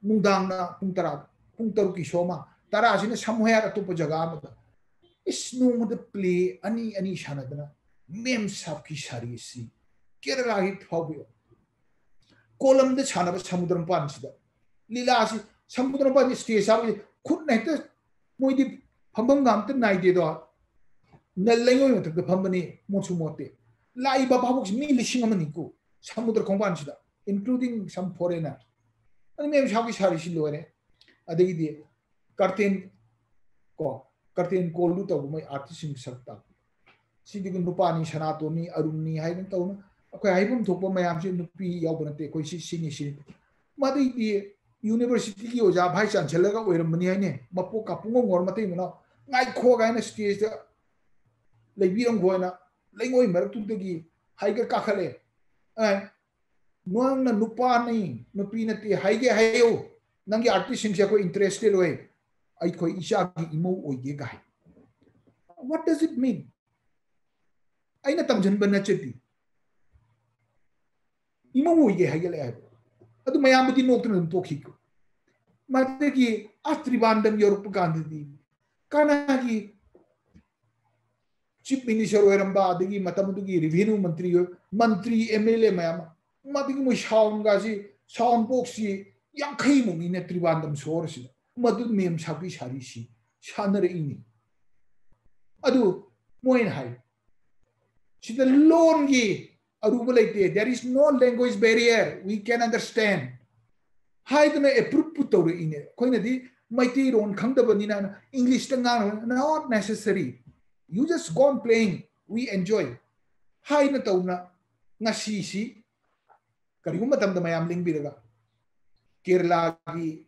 ꯅꯨꯡꯗꯥꯡꯅ ꯄꯨꯡ ꯇꯔꯥ, ꯄꯨꯡ ꯇꯔꯨꯛꯀꯤ show ꯑꯃ, ꯇꯔꯥꯁꯤꯅ somewhere ꯑꯇꯣꯞꯄ ꯖꯒꯥ ꯑꯃꯗ꯫ ꯏꯁ, ꯅꯣꯡꯃꯗ play ꯑꯅꯤ ꯑꯅꯤ ꯁꯥꯟꯅꯗꯅ ꯃꯦꯝ ꯁꯥꯞꯀꯤ ꯁꯥꯔꯤꯁꯤ ꯀꯦꯔꯂꯥꯒꯤ ꯐꯥꯎꯕ ꯀꯣꯂꯝꯗ ꯁꯥꯟꯅꯕ ꯁꯃꯨꯗ꯭ꯔ ꯃꯄꯥꯟꯁꯤꯗ ꯂꯤꯂꯥꯁꯤ, ꯁꯃꯨꯗ꯭ꯔ ꯃꯄꯥꯟꯒꯤ stage ꯁꯥꯕꯁꯤ ꯈꯨꯠꯅ ꯍꯦꯛꯇ, ꯃꯣꯏꯗꯤ ꯐꯝꯐꯝꯒ ꯑꯝꯇ ꯅꯥꯏꯗꯦꯗꯣ, ꯅ-, ꯂꯩꯉꯣꯏ ꯃꯊꯛꯇ ꯐꯝꯕꯅꯤ, ꯃꯣꯠꯁꯨ ꯃꯣꯠꯇꯦ꯫ ꯂꯥꯛꯏꯕ ꯚꯥꯕꯣꯛꯁꯤ ꯃꯤ ꯂꯤꯁꯤꯡ ꯑꯃꯅꯤꯀꯣ, ꯁꯃꯨꯗ꯭ꯔ ꯈꯣꯡꯕꯥꯟꯁꯤꯗ, including some foreigner꯫ ꯑꯗꯨ ꯃꯦꯝ ꯁꯥꯞꯀꯤ ꯁꯥꯔꯤꯁꯤ ꯂꯣꯏꯔꯦ꯫ ꯑꯗꯒꯤꯗꯤ curtain ꯀꯣ, curtain callꯗꯨ ꯇꯧꯕ ꯃꯣꯏ artistꯁꯤꯡ ꯁꯔꯨꯛ ꯇꯥꯛꯄ꯫ ꯁꯤꯗꯒꯤ ꯅꯨꯄꯥꯅꯤ, ꯁꯅꯥꯇꯣꯟꯅꯤ, ꯑꯔꯨꯟꯅꯤ ꯍꯥꯏꯗꯅ ꯇꯧꯅ ꯑꯩꯈꯣꯏ ꯍꯥꯏꯐꯝ ꯊꯣꯛꯄ ꯃꯌꯥꯝꯁꯤ, ꯅꯨꯄꯤ ꯌꯥꯎꯕ ꯅꯠꯇꯦ, ꯑꯩꯈꯣꯏ ꯁꯤ, ꯁꯤꯅꯤ, ꯁꯤꯅꯤ꯫ ꯃꯗꯩꯗꯤ universityꯒꯤ ꯑꯣꯖꯥ vice chancellorꯒ ꯑꯣꯏꯔꯝꯕꯅꯤ ꯍꯥꯏꯅꯦ, ꯃꯄꯣꯛ ꯀꯥꯄꯨꯡꯒ ꯉꯧꯔ ꯃꯇꯩ ꯃꯅꯥꯎ ꯉꯥꯏꯈꯣ ꯀꯥꯏꯅ stageꯇ ꯂꯩꯕꯤꯔꯝꯈꯣ ꯍꯥꯏꯅ ꯂꯩꯉꯣꯏ ꯃꯔꯛꯇꯨꯗꯒꯤ ꯍꯥꯏꯒ ꯀꯥꯈꯠꯂꯦ꯫ ꯑꯦ, ꯅꯪꯅ ꯅꯨꯄꯥꯅꯤ, ꯅꯨꯄꯤ ꯅꯠꯇꯦ ꯍꯥꯏꯒꯦ ꯍꯥꯏꯌꯨ, ꯅꯪꯒꯤ ꯑꯥꯔꯇꯤꯁꯁꯤꯡꯁꯦ ꯑꯩꯈꯣꯏ ꯏꯟꯇꯔꯦꯁꯇꯦꯗ ꯑꯣꯏ, ꯑꯩꯈꯣꯏ ꯏꯆꯥꯒꯤ ꯏꯃꯧ ꯑꯣꯏꯒꯦ ꯀꯥꯏ꯫ What does it mean? ꯑꯩꯅ ꯇꯝꯁꯤꯟꯕ ꯅꯠꯆꯗꯦ, ꯏꯃꯧ ꯑꯣꯏꯒꯦ ꯍꯥꯏꯒꯠꯂꯛꯑꯦ ꯍꯥꯏꯕ꯫ ꯑꯗꯨ ꯃꯌꯥꯝꯕꯨꯗꯤ ꯅꯣꯛꯇꯅ ꯑꯗꯨꯝ ꯇꯣꯛꯈꯤꯀꯣ꯫ ꯃꯗꯒꯤ ꯑꯁ ꯇ꯭ꯔꯤꯕꯥꯟꯗꯝ ꯌꯧꯔꯛꯄ ꯀꯥꯟꯗꯗꯤ ꯀꯅꯥꯒꯤ ꯆꯤꯐ ꯃꯤꯅꯤꯁꯇꯔ ꯑꯣꯏꯔꯝꯕ, ꯑꯗꯒꯤ ꯃꯇꯝ ꯑꯗꯨꯒꯤ ꯔꯦꯚꯤꯅ꯭ꯌꯨ ꯃꯟꯇ꯭ꯔꯤ ꯑꯣꯏ-, ꯃꯟꯇ꯭ꯔꯤ, ꯑꯦꯝ ꯑꯦꯜ ꯑꯦ ꯃꯌꯥꯝ ꯑꯃ, ꯃꯗꯨꯒꯤ ꯃꯣꯏ ꯁꯥꯎꯟꯒꯁꯤ, ꯁꯥꯎꯟ ꯕꯣꯛꯁꯁꯤ ꯌꯥꯡꯈꯩꯃꯨꯛꯅꯤꯅ ꯇ꯭ꯔꯤꯕꯥꯟꯗꯝ ꯁꯣꯍꯣꯔꯁꯤꯗ꯫ ꯃꯗꯨ ꯃꯦꯝ ꯁꯥꯕꯤ ꯁꯥꯔꯤꯁꯤ ꯁꯥꯟꯅꯔꯛꯏꯅꯤ꯫ ꯑꯗꯨ ꯃꯣꯏꯅ ꯍꯥꯏ, ꯁꯤꯗ ꯂꯣꯟꯒꯤ ꯑꯔꯨꯕ ꯂꯩꯇꯦ, there is no language barrier, we can understand ꯍꯥꯏꯗꯨꯅ ꯑꯦꯄ꯭ꯔꯨꯞꯄꯨ ꯇꯧꯔꯛꯏꯅꯦ꯫ ꯑꯩꯈꯣꯏꯅꯗꯤ ꯃꯩꯇꯩꯔꯣꯟ ꯈꯪꯗꯕꯅꯤꯅ ꯏꯪꯂꯤꯁꯇ ꯉꯥꯡ, not necessary, you just go on playing, we enjoy ꯍꯥꯏꯅ ꯇꯧꯅ ꯉꯁꯤꯁꯤ ꯀꯔꯤꯒꯨꯝꯕ ꯃꯇꯝꯗ ꯃꯌꯥꯝ ꯂꯤꯡꯕꯤꯔꯒ ꯀꯦꯔꯂꯥꯒꯤ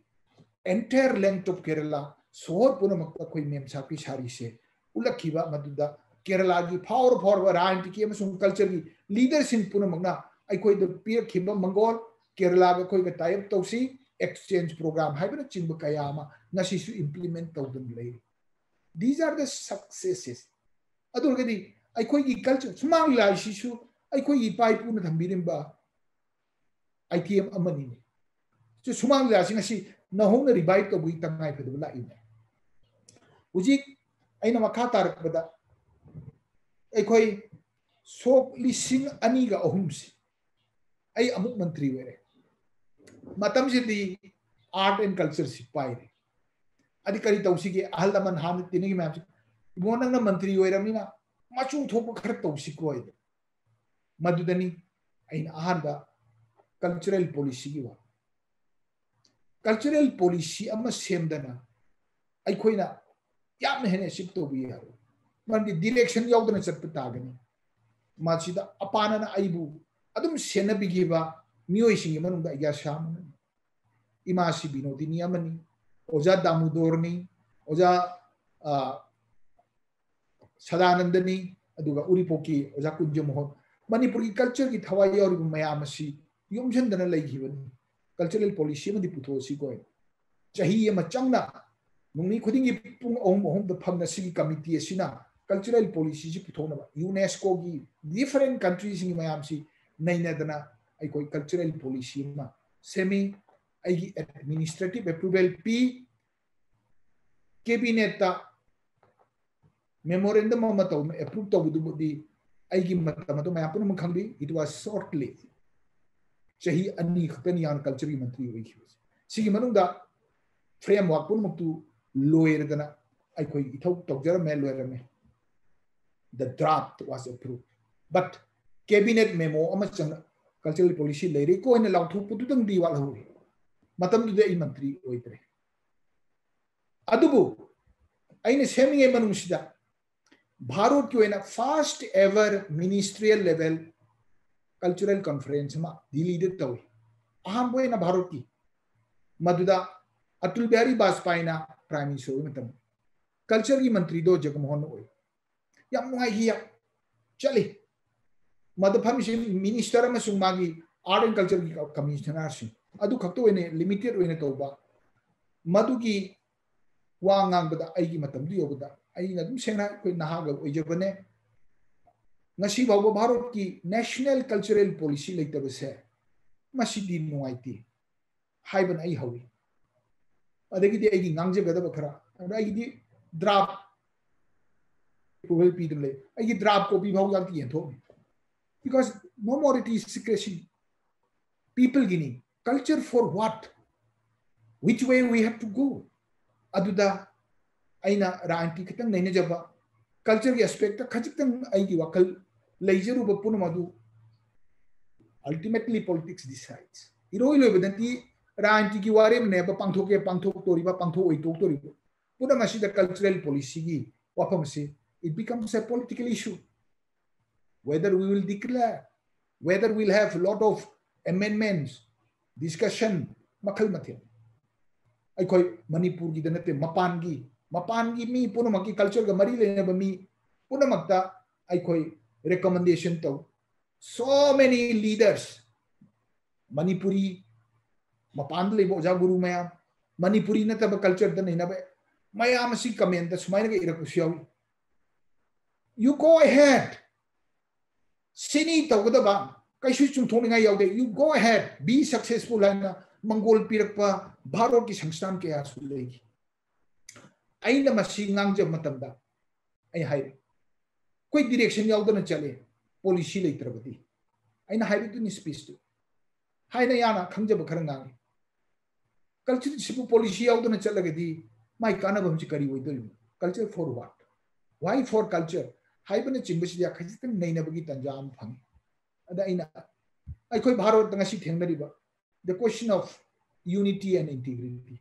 entire length of Kerala ꯁꯣꯍꯣꯔ ꯄꯨꯝꯅꯃꯛꯇ ꯑꯩꯈꯣꯏ ꯃꯦꯝ ꯁꯥꯄꯤ ꯁꯥꯔꯤꯁꯦ ꯎꯠꯂꯛꯈꯤꯕ ꯃꯗꯨꯗ ꯀꯦꯔꯂꯥꯒꯤ ꯐꯥꯎꯔ ꯐꯥꯎꯔꯕ ꯔꯥꯖꯅꯤꯇꯤꯒꯤ ꯑꯃꯁꯨꯡ ꯀꯜꯆꯔꯒꯤ ꯂꯤꯗꯔꯁꯤꯡ ꯄꯨꯝꯅꯃꯛꯅ ꯑꯩꯈꯣꯏꯗ ꯄꯤꯔꯛꯈꯤꯕ ꯃꯪꯒꯣꯜ, ꯀꯦꯔꯂꯥꯒ ꯑꯩꯈꯣꯏꯒ tie up ꯇꯧꯁꯤ, exchange program ꯍꯥꯏꯕꯅꯆꯤꯡꯕ ꯀꯌꯥ ꯑꯃ ꯉꯁꯤꯁꯨ implement ꯇꯧꯗꯨꯅ ꯂꯩꯔꯤ꯫ These are the successes. ꯑꯗꯨ ꯑꯣꯏꯔꯒꯗꯤ ꯑꯩꯈꯣꯏꯒꯤ ꯀꯜꯆꯔ, ꯁꯨꯃꯥꯡ ꯂꯤꯂꯥ ꯍꯥꯏꯁꯤꯁꯨ ꯑꯩꯈꯣꯏꯒꯤ ꯏꯄꯥ ꯏꯄꯨꯅ ꯊꯝꯕꯤꯔꯝꯕ item ꯑꯃꯅꯤꯅꯦ꯫ ꯁꯤ ꯁꯨꯃꯥꯡ ꯂꯤꯂꯥꯁꯤ ꯉꯁꯤ ꯅꯧꯍꯧꯅ revive ꯇꯧꯕꯒꯤ ꯇꯉꯥꯏ ꯐꯗꯕ ꯂꯥꯛꯏꯅꯦ꯫ ꯍꯧꯖꯤꯛ ꯑꯩꯅ ꯃꯈꯥ ꯇꯥꯔꯛꯄꯗ ꯑꯩꯈꯣꯏ ꯁꯣꯛ ꯂꯤꯁꯤꯡ ꯑꯅꯤꯒ ꯑꯍꯨꯝꯁꯤ ꯑꯩ ꯑꯃꯨꯛ ꯃꯟꯇ꯭ꯔꯤ ꯑꯣꯏꯔꯦ꯫ ꯃꯇꯝꯁꯤꯗꯤ art and culture ꯁꯤ ꯄꯥꯏꯔꯦ꯫ ꯑꯗꯤ ꯀꯔꯤ ꯇꯧꯁꯤꯒꯦ? ꯑꯍꯜ ꯂꯃꯟ ꯍꯥꯟꯅ ꯇꯤꯟꯅꯈꯤ ꯃꯌꯥꯝꯁꯤ, "ꯏꯕꯨꯡꯉꯣ, ꯅꯪꯅ ꯃꯟꯇ꯭ꯔꯤ ꯑꯣꯏꯔꯕꯅꯤꯅ ꯃꯆꯨ ꯊꯣꯛꯄ ꯈꯔ ꯇꯧꯁꯤꯀꯣ" ꯍꯥꯏꯗꯅ꯫ ꯃꯗꯨꯗꯅꯤ ꯑꯩꯅ ꯑꯍꯥꯟꯕ cultural policy ꯒꯤ ꯋꯥ꯫ Cultural policy ꯑꯃ ꯁꯦꯝꯗꯅ ꯑꯩꯈꯣꯏꯅ ꯌꯥꯝꯅ ꯍꯦꯟꯅ achieve ꯇꯧꯕ ꯌꯥꯔꯣꯏ꯫ ꯃꯔꯝꯗꯤ direction ꯌꯥꯎꯗꯅ ꯆꯠꯄ ꯇꯥꯒꯅꯤ꯫ ꯃꯁꯤꯗ ꯑꯄꯥꯅꯅ ꯑꯩꯕꯨ ꯑꯗꯨꯝ ꯁꯦꯟꯅꯕꯤꯈꯤꯕ ꯃꯤꯑꯣꯏꯁꯤꯡꯒꯤ ꯃꯅꯨꯡꯗ ꯑꯩꯒꯤ ꯑꯁꯥ ꯑꯃꯅꯤ꯫ ꯏꯃꯥꯁꯤ ꯕꯤꯅꯣꯗꯤꯅꯤ ꯑꯃꯅꯤ, ꯑꯣꯖꯥ ꯗꯥꯃꯨꯗꯣꯔꯅꯤ, ꯑꯣꯖꯥ, ꯑ, ꯁꯗꯥꯅꯟꯗꯅꯤ, ꯑꯗꯨꯒ ꯎꯔꯤꯄꯣꯛꯀꯤ ꯑꯣꯖꯥ ꯀꯨꯟꯖꯃꯣꯍꯟ꯫ ꯃꯅꯤꯄꯨꯔꯒꯤ culture ꯒꯤ ꯊꯋꯥꯏ ꯌꯥꯎꯔꯤꯕ ꯃꯌꯥꯝ ꯑꯁꯤ ꯌꯣꯝꯁꯤꯟꯗꯅ ꯂꯩꯈꯤꯕꯅꯤ꯫ Cultural policy ꯑꯃꯗꯤ ꯄꯨꯊꯣꯛꯑꯁꯤ ꯀꯣꯏ꯫ ꯆꯍꯤ ꯑꯃ ꯆꯪꯅ ꯅꯨꯃꯤꯠ ꯈꯨꯗꯤꯡꯒꯤ ꯄꯨꯡ ꯑꯍꯨꯝ ꯑꯍꯨꯝꯗ ꯐꯝꯅ ꯁꯤꯒꯤ committee ꯑꯁꯤꯅ cultural policy ꯁꯤ ꯄꯨꯊꯣꯛꯅꯕ UNESCOꯒꯤ different countryꯁꯤꯡꯒꯤ ꯃꯌꯥꯝꯁꯤ ꯅꯩꯅꯗꯅ ꯑꯩꯈꯣꯏ cultural policy ꯑꯃ ꯁꯦꯝꯃꯤ꯫ ꯑꯩꯒꯤ administrative approval ꯄꯤ꯫ Cabinetꯇ memorandum ꯑꯃ ꯇꯧ approve ꯇꯧꯕꯗꯨꯕꯨꯗꯤ ꯑꯩꯒꯤ ꯃꯇꯝ ꯑꯗꯨ ꯃꯌꯥꯝ ꯄꯨꯝꯅꯃꯛ ꯈꯪꯕꯤ, it was short lived꯫ ꯆꯍꯤ ꯑꯅꯤ ꯈꯛꯇꯅꯤ ꯌꯥꯝꯅ cultureꯒꯤ ꯃꯟꯇ꯭ꯔꯤ ꯑꯣꯏꯈꯤꯕꯁꯦ꯫ ꯁꯤꯒꯤ ꯃꯅꯨꯡꯗ framework ꯄꯨꯝꯅꯃꯛꯇꯨ ꯂꯣꯏꯔꯗꯅ ꯑꯩꯈꯣꯏ ꯏꯊꯧ ꯇꯧꯖꯔꯝꯃꯦ, ꯂꯣꯏꯔꯝꯃꯦ꯫ The draft was approved, but cabinet memo ꯑꯃ ꯆꯪꯅ cultural policy ꯂꯩꯔꯦꯀꯣ ꯍꯥꯏꯅ ꯂꯥꯎꯊꯣꯛꯄꯗꯨꯗꯪꯗꯤ ꯋꯥꯠꯍꯧꯔꯤ꯫ ꯃꯇꯝꯗꯨꯗ ꯑꯩ ꯃꯟꯇ꯭ꯔꯤ ꯑꯣꯏꯗ꯭ꯔꯦ꯫ ꯑꯗꯨꯕꯨ ꯑꯩꯅ ꯁꯦꯝꯃꯤꯉꯩ ꯃꯅꯨꯡꯁꯤꯗ ꯚꯥꯔꯠꯀꯤ ꯑꯣꯏꯅ first ever ministerial level cultural conference ꯑꯃ ꯗꯤꯜꯂꯤꯗ ꯇꯧꯏ꯫ ꯑꯍꯥꯟꯕ ꯑꯣꯏꯅ ꯚꯥꯔꯠꯀꯤ, ꯃꯗꯨꯗ ꯑꯇꯨꯜ ꯕꯤꯍꯥꯔꯤ ꯕꯥꯖꯄꯥꯏꯅ prime minister ꯑꯣꯏꯕ ꯃꯇꯝ cultureꯒꯤ ꯃꯟꯇ꯭ꯔꯤꯗꯣ ꯖꯒꯃꯣꯍꯟ ꯑꯣꯏ꯫ ꯌꯥꯝ ꯅꯨꯡꯉꯥꯏꯈꯤ, ꯌꯥꯝ ꯆꯠꯂꯤ꯫ ꯃꯗꯨ ꯐꯝꯃꯤꯁꯤ minister ꯑꯃꯁꯨꯡ ꯃꯥꯒꯤ art and cultureꯒꯤ commissionerꯁꯤꯡ ꯑꯗꯨ ꯈꯛꯇ ꯑꯣꯏꯅ limited ꯑꯣꯏꯅ ꯇꯧꯕ꯫ ꯃꯗꯨꯒꯤ ꯋꯥ ꯉꯥꯡꯕꯗ ꯑꯩꯒꯤ ꯃꯇꯝꯗꯨ ꯌꯧꯕꯗ ꯑꯩꯅ ꯑꯗꯨꯝ ꯁꯦꯡꯅ ꯑꯩꯈꯣꯏ ꯅꯍꯥꯒ ꯑꯣꯏꯖꯕꯅꯦ꯫ ꯉꯁꯤ ꯐꯥꯎꯕ ꯚꯥꯔꯠꯀꯤ national cultural policy ꯂꯩꯇꯕꯁꯦ ꯃꯁꯤꯗꯤ ꯅꯨꯡꯉꯥꯏꯇꯦ ꯍꯥꯏꯕꯅ ꯑꯩ ꯍꯧꯏ꯫ ꯑꯗꯒꯤꯗꯤ ꯑꯩꯒꯤ ꯉꯥꯡꯖꯒꯗꯕ ꯈꯔ, ꯑꯗ ꯑꯩꯒꯤꯗꯤ draft approval ꯄꯤꯗꯨꯅ ꯂꯩ꯫ ꯑꯩꯒꯤ draft copy ꯐꯥꯎ ꯌꯥꯝ ꯌꯦꯟꯊꯣꯛꯑꯝꯃꯤ꯫ Because no more it is secrecy꯫ Peopleꯒꯤꯅꯤ꯫ Culture for what? Which way we have to go? ꯑꯗꯨꯗ ꯑꯩꯅ ꯔꯥꯖꯅꯤꯇꯤ ꯈꯤꯇꯪ ꯅꯩꯅꯖꯕ, cultureꯒꯤ aspectꯇ ꯈꯖꯤꯛꯇꯪ ꯑꯩꯒꯤ ꯋꯥꯈꯜ ꯂꯩꯖꯔꯨꯕ ꯄꯨꯝꯅꯃꯛ ꯑꯗꯨ ultimately politics decides꯫ ꯏꯔꯣꯏ ꯂꯣꯏꯕꯗꯗꯤ ꯔꯥꯖꯅꯤꯇꯤꯒꯤ ꯋꯥꯔꯦꯞꯅꯦꯕ ꯄꯥꯡꯊꯣꯛꯀꯦ ꯄꯥꯡꯊꯣꯛꯇꯣꯔꯤꯕ, ꯄꯥꯡꯊꯣꯛꯑꯣꯏ ꯇꯣꯛꯇꯣꯔꯤꯕ꯫ ꯄꯨꯝꯅꯃꯛ ꯑꯁꯤꯗ cultural policyꯒꯤ ꯋꯥꯐꯝ ꯑꯁꯤ, it becomes a political issue꯫ Whether we will declare, whether we'll have lot of amendments, discussion, ꯃꯈꯜ ꯃꯊꯦꯜ꯫ ꯑꯩꯈꯣꯏ ꯃꯅꯤꯄꯨꯔꯒꯤꯗ ꯅꯠꯇꯦ, ꯃꯄꯥꯟꯒꯤ, ꯃꯄꯥꯟꯒꯤ ꯃꯤ ꯄꯨꯝꯅꯃꯛꯀꯤ cultureꯒ ꯃꯔꯤ ꯂꯩꯅꯕ ꯃꯤ ꯄꯨꯝꯅꯃꯛꯇ ꯑꯩꯈꯣꯏ recommendation ꯇꯧ꯫ So many leaders, ꯃꯅꯤꯄꯨꯔꯤ, ꯃꯄꯥꯟꯗ ꯂꯩꯕ ꯑꯣꯖꯥ ꯒꯨꯔꯨ ꯃꯌꯥꯝ, ꯃꯅꯤꯄꯨꯔꯤ ꯅꯠꯇꯕ culture ꯗ ꯅꯩꯅꯕ ꯃꯌꯥꯝ ꯑꯁꯤ comment ꯇ ꯁꯨꯃꯥꯏꯅꯒ ꯏꯔꯛꯄꯁꯨ ꯌꯥꯎꯏ, "You go ahead, ꯁꯤꯅꯤ ꯇꯧꯒꯗꯕ, ꯀꯩꯁꯨ ꯆꯨꯝꯊꯣꯛꯅꯤꯡꯉꯥꯏ ꯌꯥꯎꯗꯦ, you go ahead, be successful" ꯍꯥꯏꯅ ꯃꯪꯒꯣꯜ ꯄꯤꯔꯛꯄ ꯚꯥꯔꯠꯀꯤ ꯁꯪꯁꯊꯥꯟ ꯀꯌꯥꯁꯨ ꯂꯩꯔꯤ꯫ ꯑꯩꯅ ꯃꯁꯤ ꯉꯥꯡꯖꯕ ꯃꯇꯝꯗ ꯑꯩ ꯍꯥꯏꯔꯤ, ꯑꯩꯈꯣꯏ direction ꯌꯥꯎꯗꯅ ꯆꯠꯂꯦ, policy ꯂꯩꯇ꯭ꯔꯕꯗꯤ꯫ ꯑꯩꯅ ꯍꯥꯏꯕꯗꯨꯅꯤ speech ꯇꯨ꯫ ꯍꯥꯏꯅ ꯌꯥꯅ ꯈꯪꯖꯕ ꯈꯔ ꯉꯥꯡꯉꯤ꯫ Culture ꯁꯤꯕꯨ policy ꯌꯥꯎꯗꯅ ꯆꯠꯂꯒꯗꯤ ꯃꯥꯏ ꯀꯥꯟꯅꯕ ꯑꯃꯁꯤ ꯀꯔꯤ ꯑꯣꯏꯗꯣꯔꯤꯕꯅꯣ? Culture for what? Why for culture? ꯍꯥꯏꯕꯅꯆꯤꯡꯕꯁꯤꯗ ꯈꯖꯤꯛꯇꯪ ꯅꯩꯅꯕꯒꯤ ꯇꯥꯟꯖꯥ ꯑꯃ ꯐꯪꯉꯤ꯫ ꯑꯗ ꯑꯩꯅ, ꯑꯩꯈꯣꯏ ꯚꯥꯔꯠꯇ ꯉꯁꯤ ꯊꯦꯡꯅꯔꯤꯕ the question of unity and integrity,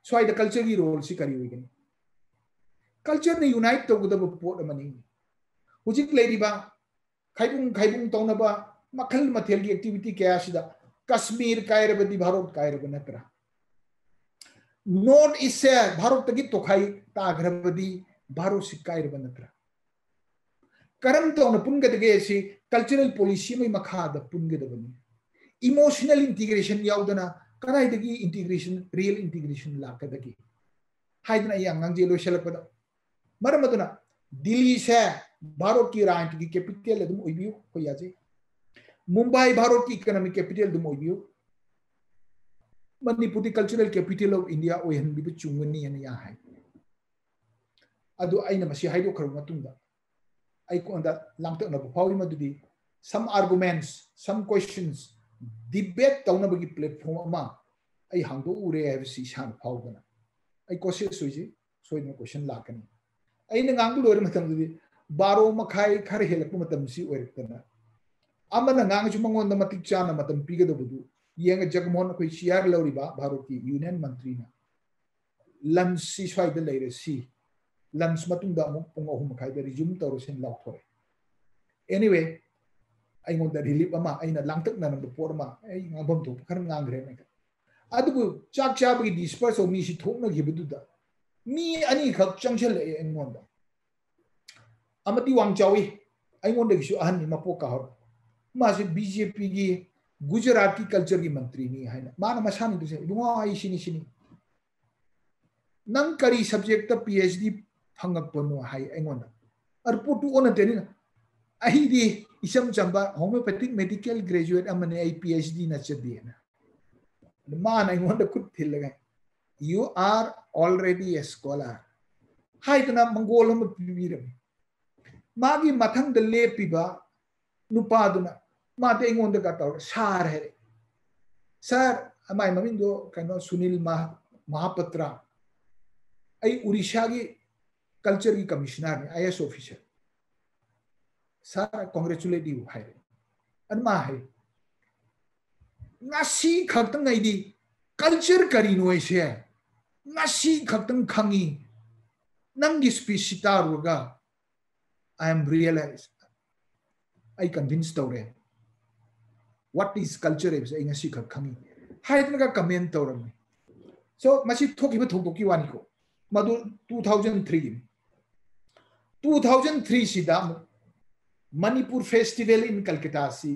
ꯁ꯭ꯋꯥꯏꯗ culture ꯒꯤ role ꯁꯤ ꯀꯔꯤ ꯑꯣꯏꯒꯅꯤ? Culture ꯅ unite ꯇꯧꯒꯗꯕ ꯄꯣꯠ ꯑꯃꯅꯤ꯫ ꯍꯧꯖꯤꯛ ꯂꯩꯔꯤꯕ ꯈꯥꯏꯕꯨꯡ ꯈꯥꯏꯕꯨꯡ ꯇꯧꯅꯕ ꯃꯈꯜ ꯃꯊꯦꯜꯒꯤ activity ꯀꯌꯥꯁꯤꯗ ꯀꯥꯁꯃꯤꯔ ꯀꯥꯏꯔꯕꯗꯤ ꯚꯥꯔꯠ ꯀꯥꯏꯔꯕ ꯅꯠꯇ꯭ꯔꯥ? North East ꯁꯦ ꯚꯥꯔꯠꯇꯒꯤ ꯇꯣꯈꯥꯏ ꯇꯥꯈ꯭ꯔꯕꯗꯤ ꯚꯥꯔꯠꯁꯤ ꯀꯥꯏꯔꯕ ꯅꯠꯇ꯭ꯔꯥ? ꯀꯔꯝ ꯇꯧꯅ ꯄꯨꯟꯒꯗꯒꯦ ꯁꯤ cultural policy ꯑꯃꯒꯤ ꯃꯈꯥꯗ ꯄꯨꯟꯒꯗꯕꯅꯤ꯫ Emotional integration ꯌꯥꯎꯗꯅ ꯀꯗꯥꯏꯗꯒꯤ integration, real integration ꯂꯥꯛꯀꯗꯒꯦ? ꯍꯥꯏꯗꯅ ꯑꯩ ꯌꯥꯝ ꯉꯥꯡꯖꯩ ꯂꯣꯏꯁꯤꯜꯂꯛꯄꯗ꯫ ꯃꯔꯝ ꯑꯗꯨꯅ ꯗꯤꯜꯂꯤꯁꯦ ꯚꯥꯔꯠꯀꯤ ꯔꯥꯖꯅꯤꯇꯤꯒꯤ capital ꯑꯗꯨꯝ ꯑꯣꯏꯕꯤꯌꯨ, ꯑꯩꯈꯣꯏ ꯌꯥꯖꯩ꯫ ꯃꯨꯝꯕꯥꯏ ꯚꯥꯔꯠꯀꯤ economic capital ꯑꯗꯨꯝ ꯑꯣꯏꯕꯤꯌꯨ꯫ ꯃꯅꯤꯄꯨꯔꯗꯤ cultural capital of India ꯑꯣꯏꯍꯟꯕꯤꯕ ꯆꯨꯝꯒꯅꯤ ꯍꯥꯏꯅ ꯌꯥ ꯍꯥꯏ꯫ ꯑꯗꯨ ꯑꯩꯅ ꯃꯁꯤ ꯍꯥꯏꯗꯣꯛꯈ꯭ꯔꯕ ꯃꯇꯨꯡꯗ ꯑꯩꯉꯣꯟꯗ ꯂꯥꯡꯇꯛꯅꯕ ꯐꯥꯎꯏ, ꯃꯗꯨꯗꯤ some arguments, some questions, debate ꯇꯧꯅꯕꯒꯤ platform ꯑꯃ ꯑꯩ ꯍꯥꯡꯗꯣꯛꯎꯔꯦ ꯍꯥꯏꯕꯁꯤ ꯏꯁꯥꯅ ꯐꯥꯎꯗꯅ ꯑꯩ cautious ꯑꯣꯏꯖꯩ꯫ ꯁꯣꯏꯗꯅ question ꯂꯥꯛꯀꯅꯤ꯫ ꯑꯩꯅ ꯉꯥꯡꯕ ꯂꯣꯏꯔ ꯃꯇꯝꯗꯗꯤ ꯕꯥꯔꯣ ꯃꯈꯥꯏ ꯈꯔ ꯍꯦꯜꯂꯛꯄ ꯃꯇꯝꯁꯤ ꯑꯣꯏꯔꯛꯇꯅ ꯑꯃꯅ ꯉꯥꯡꯉꯁꯨ ꯃꯉꯣꯟꯗ ꯃꯇꯤꯛ ꯆꯥꯅ ꯃꯇꯝ ꯄꯤꯒꯗꯕꯗꯨ ꯌꯦꯡꯉ ꯖꯒꯃꯣꯍꯟ ꯑꯩꯈꯣꯏ chair ꯂꯧꯔꯤꯕ ꯚꯥꯔꯠꯀꯤ union ꯃꯟꯇ꯭ꯔꯤꯅ lunch ꯁꯤ ꯁ꯭ꯋꯥꯏꯗ ꯂꯩꯔꯁꯤ, lunch ꯃꯇꯨꯡꯗ ꯑꯃꯨꯛ ꯄꯨꯡ ꯑꯍꯨꯝ ꯃꯈꯥꯏꯗ resume ꯇꯧꯔꯁꯦꯅ ꯂꯥꯎꯊꯣꯔꯛꯑꯦ꯫ Anyway, ꯑꯩꯉꯣꯟꯗ relief ꯑꯃ, ꯑꯩꯅ ꯂꯥꯡꯇꯛꯅꯔꯝꯕ ꯄꯣꯠ ꯑꯃ ꯑꯩ ꯉꯥꯡꯐꯝ ꯊꯣꯛꯄ ꯈꯔ ꯉꯥꯡꯈ꯭ꯔꯦ꯫ ꯑꯗꯨꯕꯨ ꯆꯥꯛ ꯆꯥꯕꯒꯤ disperse ꯇꯧꯕ ꯃꯤꯁꯤ ꯊꯣꯛꯅꯈꯤꯕꯗꯨꯗ ꯃꯤ ꯑꯅꯤꯈꯛ ꯆꯪꯁꯤꯜꯂꯛꯑꯦ ꯑꯩꯉꯣꯟꯗ꯫ ꯑꯃꯗꯤ ꯋꯥꯡ ꯆꯥꯎꯏ, ꯑꯩꯉꯣꯟꯗꯒꯤꯁꯨ ꯑꯍꯟꯅꯤ, ꯃꯄꯣꯛ ꯀꯥꯍꯧꯔ꯫ ꯃꯥꯁꯤ BJP ꯒꯤ ꯒꯨꯖꯔꯥꯠꯀꯤ ꯀꯜꯆꯔꯒꯤ ꯃꯟꯇ꯭ꯔꯤꯅꯤ ꯍꯥꯏꯅ꯫ ꯃꯥꯅ ꯃꯁꯥꯅꯤꯗꯨꯁꯦ, "ꯏꯕꯨꯡꯉꯣ, ꯑꯩ ꯁꯤꯅꯤ, ꯁꯤꯅꯤ꯫ ꯅꯪ ꯀꯔꯤ ꯁꯕꯖꯦꯛꯇ ꯄꯤ ꯑꯩꯆ ꯗꯤ ꯐꯪꯉꯛꯄꯅꯣ?" ꯍꯥꯏ ꯑꯩꯉꯣꯟꯗ꯫ ꯑꯔꯄꯣꯠꯇꯨ ꯑꯣꯟꯅ ꯇꯩꯅꯅ, "ꯑꯩꯗꯤ ꯏꯆꯝ ꯆꯝꯕ homeopathic medical graduate ꯑꯃꯅꯤ, ꯑꯩ ꯄꯤ ꯑꯩꯆ ꯗꯤ ꯅꯠꯆꯗꯦꯅ"꯫ ꯑꯗ ꯃꯥꯅ ꯑꯩꯉꯣꯟꯗ ꯈꯨꯠ ꯊꯤꯜꯂꯒ, "You are already a scholar" ꯍꯥꯏꯗꯅ ꯃꯪꯒꯣꯜ ꯑꯃ ꯄꯤꯕꯤꯔꯝꯃꯤ꯫ ꯃꯥꯒꯤ ꯃꯊꯪꯗ ꯂꯦꯞꯄꯤꯕ ꯅꯨꯄꯥꯗꯨꯅ, ꯃꯥꯗꯤ ꯑꯩꯉꯣꯟꯗꯒ ꯇꯧꯔ "ꯁꯥꯔ" ꯍꯥꯏꯔꯦ꯫ "ꯁꯥꯔ", ꯃꯥꯏ ꯃꯃꯤꯡꯗꯣ ꯀꯩꯅꯣ, ꯁꯨꯅꯤꯜ ꯃꯍꯥ-, ꯃꯍꯥꯄꯇ꯭ꯔꯥ, "ꯑꯩ ꯎꯔꯤꯁꯥꯒꯤ ꯀꯜꯆꯔꯒꯤ ꯀꯃꯤꯁꯅꯔꯅꯤ, ꯑꯥꯏ ꯑꯦꯁ ꯑꯣꯐꯤꯁꯔ꯫ ꯁꯥꯔ, congratulate you" ꯍꯥꯏꯔꯦ꯫ ꯑꯗꯨ ꯃꯥ ꯍꯥꯏ, "ꯉꯁꯤ ꯈꯛꯇꯪ ꯑꯩꯗꯤ ꯀꯜꯆꯔ ꯀꯔꯤꯅꯣ ꯑꯩꯁꯦ ꯉꯁꯤ ꯈꯛꯇꯪ ꯈꯪꯉꯤ꯫ ꯅꯪꯒꯤ ꯁ꯭ꯄꯤꯆꯁꯤ ꯇꯥꯔꯨꯔꯒ I am realized, ꯑꯩ ꯀꯟꯚꯤꯟꯁ ꯇꯧꯔꯦ꯫ What is culture ꯍꯥꯏꯕꯁꯦ ꯑꯩ ꯉꯁꯤ ꯈꯛ ꯈꯪꯉꯤ" ꯍꯥꯏꯗꯅꯒ ꯀꯃꯦꯟ ꯇꯧꯔꯝꯃꯤ꯫ So, ꯃꯁꯤ ꯊꯣꯛꯈꯤꯕ ꯊꯧꯗꯣꯛꯀꯤ ꯋꯥꯅꯤꯀꯣ꯫ ꯃꯗꯨ two thousand three Guinea. Two thousand three ꯁꯤꯗ ꯑꯃꯨꯛ ꯃꯅꯤꯄꯨꯔ ꯐꯦꯁꯇꯤꯚꯦꯜ ꯏꯟ ꯀꯜꯀꯇꯥꯁꯤ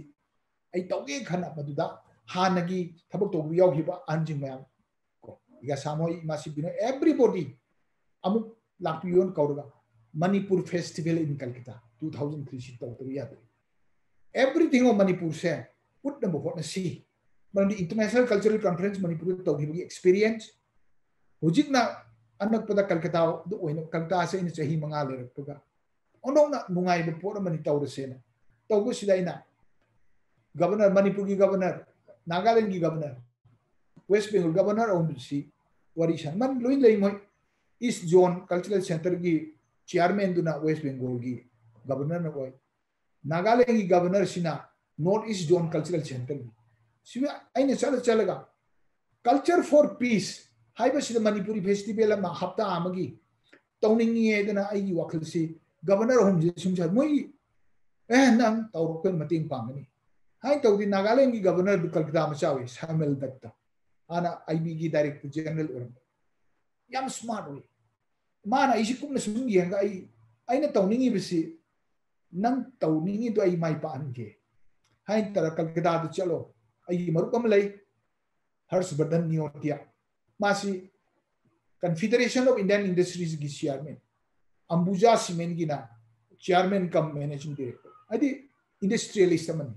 ꯑꯩ ꯇꯧꯒꯦ ꯈꯟꯅ, ꯃꯗꯨꯗ ꯍꯥꯟꯅꯒꯤ ꯊꯕꯛ ꯇꯧꯕ ꯌꯥꯎꯈꯤꯕ ꯑꯍꯟꯁꯤꯡ ꯃꯌꯥꯝ ꯀꯣ, ꯏꯒꯥꯁꯥꯝ ꯍꯣꯏ, ꯏꯃꯥ ꯁꯤꯕꯤꯅ, everybody ꯑꯃꯨꯛ ꯂꯥꯛꯄꯤꯌꯣꯅ ꯀꯧꯔꯒ ꯃꯅꯤꯄꯨꯔ ꯐꯦꯁꯇꯤꯚꯦꯜ ꯏꯟ ꯀꯜꯀꯇꯥ two thousand three ꯁꯤ ꯇꯧꯗꯕ ꯌꯥꯗꯦ꯫ Everything of ꯃꯅꯤꯄꯨꯔꯁꯦ ꯎꯠꯅꯕ ꯍꯣꯠꯅꯁꯤ꯫ ꯃꯔꯝꯗꯤ International Cultural Conference ꯃꯅꯤꯄꯨꯔꯗ ꯇꯧꯈꯤꯕꯒꯤ ꯑꯦꯛꯁꯄꯤꯔꯤꯌꯦꯟꯁ, ꯍꯧꯖꯤꯛꯅ ꯑꯅꯛꯄꯗ ꯀꯜꯀꯇꯥꯗ ꯑꯣꯏꯅ, ꯀꯜꯀꯇꯥꯁꯦ ꯑꯩꯅ ꯆꯍꯤ ꯃꯉꯥ ꯂꯩꯔꯛꯄꯒ ꯑꯣꯟꯊꯣꯛꯅ ꯅꯨꯡꯉꯥꯏꯕ ꯄꯣꯠ ꯑꯃꯅꯤ ꯇꯧꯔꯁꯦꯅ ꯇꯧꯕꯁꯤꯗ ꯑꯩꯅ ꯒꯕꯔꯅꯔ, ꯃꯅꯤꯄꯨꯔꯒꯤ ꯒꯕꯔꯅꯔ, ꯅꯥꯒꯥꯂꯦꯟꯒꯤ ꯒꯕꯔꯅꯔ, ꯋꯦꯁ ꯕꯦꯡꯒꯣꯜ ꯒꯕꯔꯅꯔ ꯑꯍꯨꯝꯁꯤ ꯋꯥꯔꯤ ꯁꯥꯟꯅ, ꯃꯟ ꯂꯣꯏ ꯂꯩ ꯃꯣꯏ꯫ ꯏꯁ ꯖꯣꯟ ꯀꯜꯆꯔꯦꯜ ꯁꯦꯟꯇꯔꯒꯤ ꯆꯤꯌꯥꯔꯃꯦꯟꯗꯨꯅ ꯋꯦꯁ ꯕꯦꯡꯒꯣꯜꯒꯤ ꯒꯕꯔꯅꯔꯅ ꯑꯣꯏ, ꯅꯥꯒꯥꯂꯦꯟꯒꯤ ꯒꯕꯔꯅꯔꯁꯤꯅ ꯅꯣꯔꯠ ꯏꯁ ꯖꯣꯟ ꯀꯜꯆꯔꯦꯜ ꯁꯦꯟꯇꯔꯒꯤ꯫ ꯁꯤꯗ ꯑꯩꯅ ꯆꯠꯂ ꯆꯠꯂꯒ Culture for Peace ꯍꯥꯏꯕꯁꯤꯗ ꯃꯅꯤꯄꯨꯔꯤ ꯐꯦꯁꯇꯤꯚꯦꯜ ꯑꯃ ꯍꯞꯇꯥ ꯑꯃꯒꯤ ꯇꯧꯅꯤꯡꯉꯤ ꯍꯥꯏꯗꯅ ꯑꯩꯒꯤ ꯋꯥꯈꯜꯁꯤ ꯒꯕꯔꯅꯔ ꯑꯍꯨꯝꯁꯤꯗ ꯁꯨꯝ ꯁꯥꯏ꯫ ꯃꯣꯏ, "ꯑꯦ, ꯅꯪ ꯇꯧꯔꯣ, ꯑꯩꯈꯣꯏ ꯃꯇꯦꯡ ꯄꯥꯡꯒꯅꯤ" ꯍꯥꯏꯅ ꯇꯧꯗꯤ꯫ ꯅꯥꯒꯥꯂꯦꯟꯒꯤ ꯒꯕꯔꯅꯔꯗꯨ ꯀꯜꯀꯇꯥ ꯃꯆꯥ ꯑꯣꯏ, ꯁꯥꯃꯦꯜ ꯗꯠꯇ, ꯍꯥꯟꯅ ꯑꯥꯏ ꯕꯤꯒꯤ ꯗꯥꯏꯔꯦꯛꯇꯔ ꯖꯦꯅꯔꯦꯜ ꯑꯣꯏꯔꯝꯕ, ꯌꯥꯝ ꯁ꯭ꯃꯥꯔꯠ ꯑꯣꯏ꯫ ꯃꯥꯅ ꯑꯩꯁꯤ ꯀꯨꯞꯅ ꯁꯨꯝ ꯌꯦꯡꯉꯒ, "ꯑꯩ, ꯑꯩꯅ ꯇꯧꯅꯤꯡꯉꯤꯕꯁꯤ ꯅꯪ ꯇꯧꯅꯤꯡꯉꯤꯗꯣ ꯑꯩ ꯃꯥꯏ ꯄꯥꯛꯍꯟꯒꯦ" ꯍꯥꯏꯅ ꯇꯧꯔ, "ꯀꯜꯀꯇꯥꯗ ꯆꯠꯂꯣ, ꯑꯩꯒꯤ ꯃꯔꯨꯞ ꯑꯃ ꯂꯩ, ꯍꯔꯁꯕꯔꯙꯟ ꯅꯤꯌꯣꯇꯤꯌꯥ꯫ ꯃꯥꯁꯤ Confederation of Indian Industries ꯒꯤ chairman, Ambuja Cement ꯒꯤꯅ chairman cum managing director, ꯍꯥꯏꯗꯤ industrialist ꯑꯃꯅꯤ꯫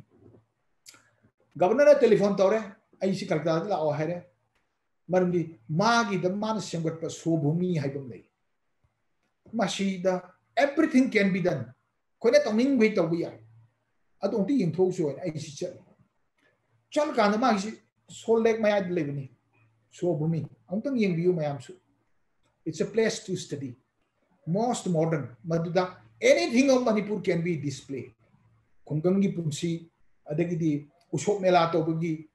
Governor ꯅ telephone ꯇꯧꯔꯦ, "ꯑꯩꯁꯤ ꯀꯜꯀꯇꯥꯗ ꯂꯥꯛꯑꯣ" ꯍꯥꯏꯔꯦ꯫ ꯃꯔꯝꯗꯤ ꯃꯥꯒꯤꯗ ꯃꯥꯅ ꯁꯦꯝꯒꯠꯄ ꯁꯣꯚꯨꯃꯤ ꯍꯥꯏꯕ ꯑꯃ ꯂꯩ꯫ ꯃꯁꯤꯗ everything can be done, ꯑꯩꯈꯣꯏꯅ ꯇꯧꯅꯤꯡꯕꯩ ꯇꯧꯕ ꯌꯥꯏ꯫ ꯑꯗꯨ ꯑꯃꯨꯛꯇ ꯌꯦꯡꯊꯣꯛꯎꯁꯨ ꯍꯥꯏꯅ ꯑꯩꯁꯤ ꯆꯠꯂꯦ꯫ ꯆꯠꯂꯀꯥꯟꯗ ꯃꯥꯒꯤꯁꯤ ꯁꯣꯜ ꯂꯦꯛ ꯃꯌꯥꯏꯗ ꯂꯩꯕꯅꯤ, ꯁꯣꯚꯨꯃꯤ꯫ ꯑꯃꯨꯛꯇꯪ ꯌꯦꯡꯕꯤꯌꯨ ꯃꯌꯥꯝꯁꯨ꯫ It's a place to study, most modern꯫ ꯃꯗꯨꯗ anything of Manipur can be display꯫ ꯈꯨꯡꯒꯪꯒꯤ ꯄꯨꯟꯁꯤ, ꯑꯗꯒꯤꯗꯤ ꯎꯁꯣꯞ ꯃꯦꯂꯥ ꯇꯧꯕꯒꯤ,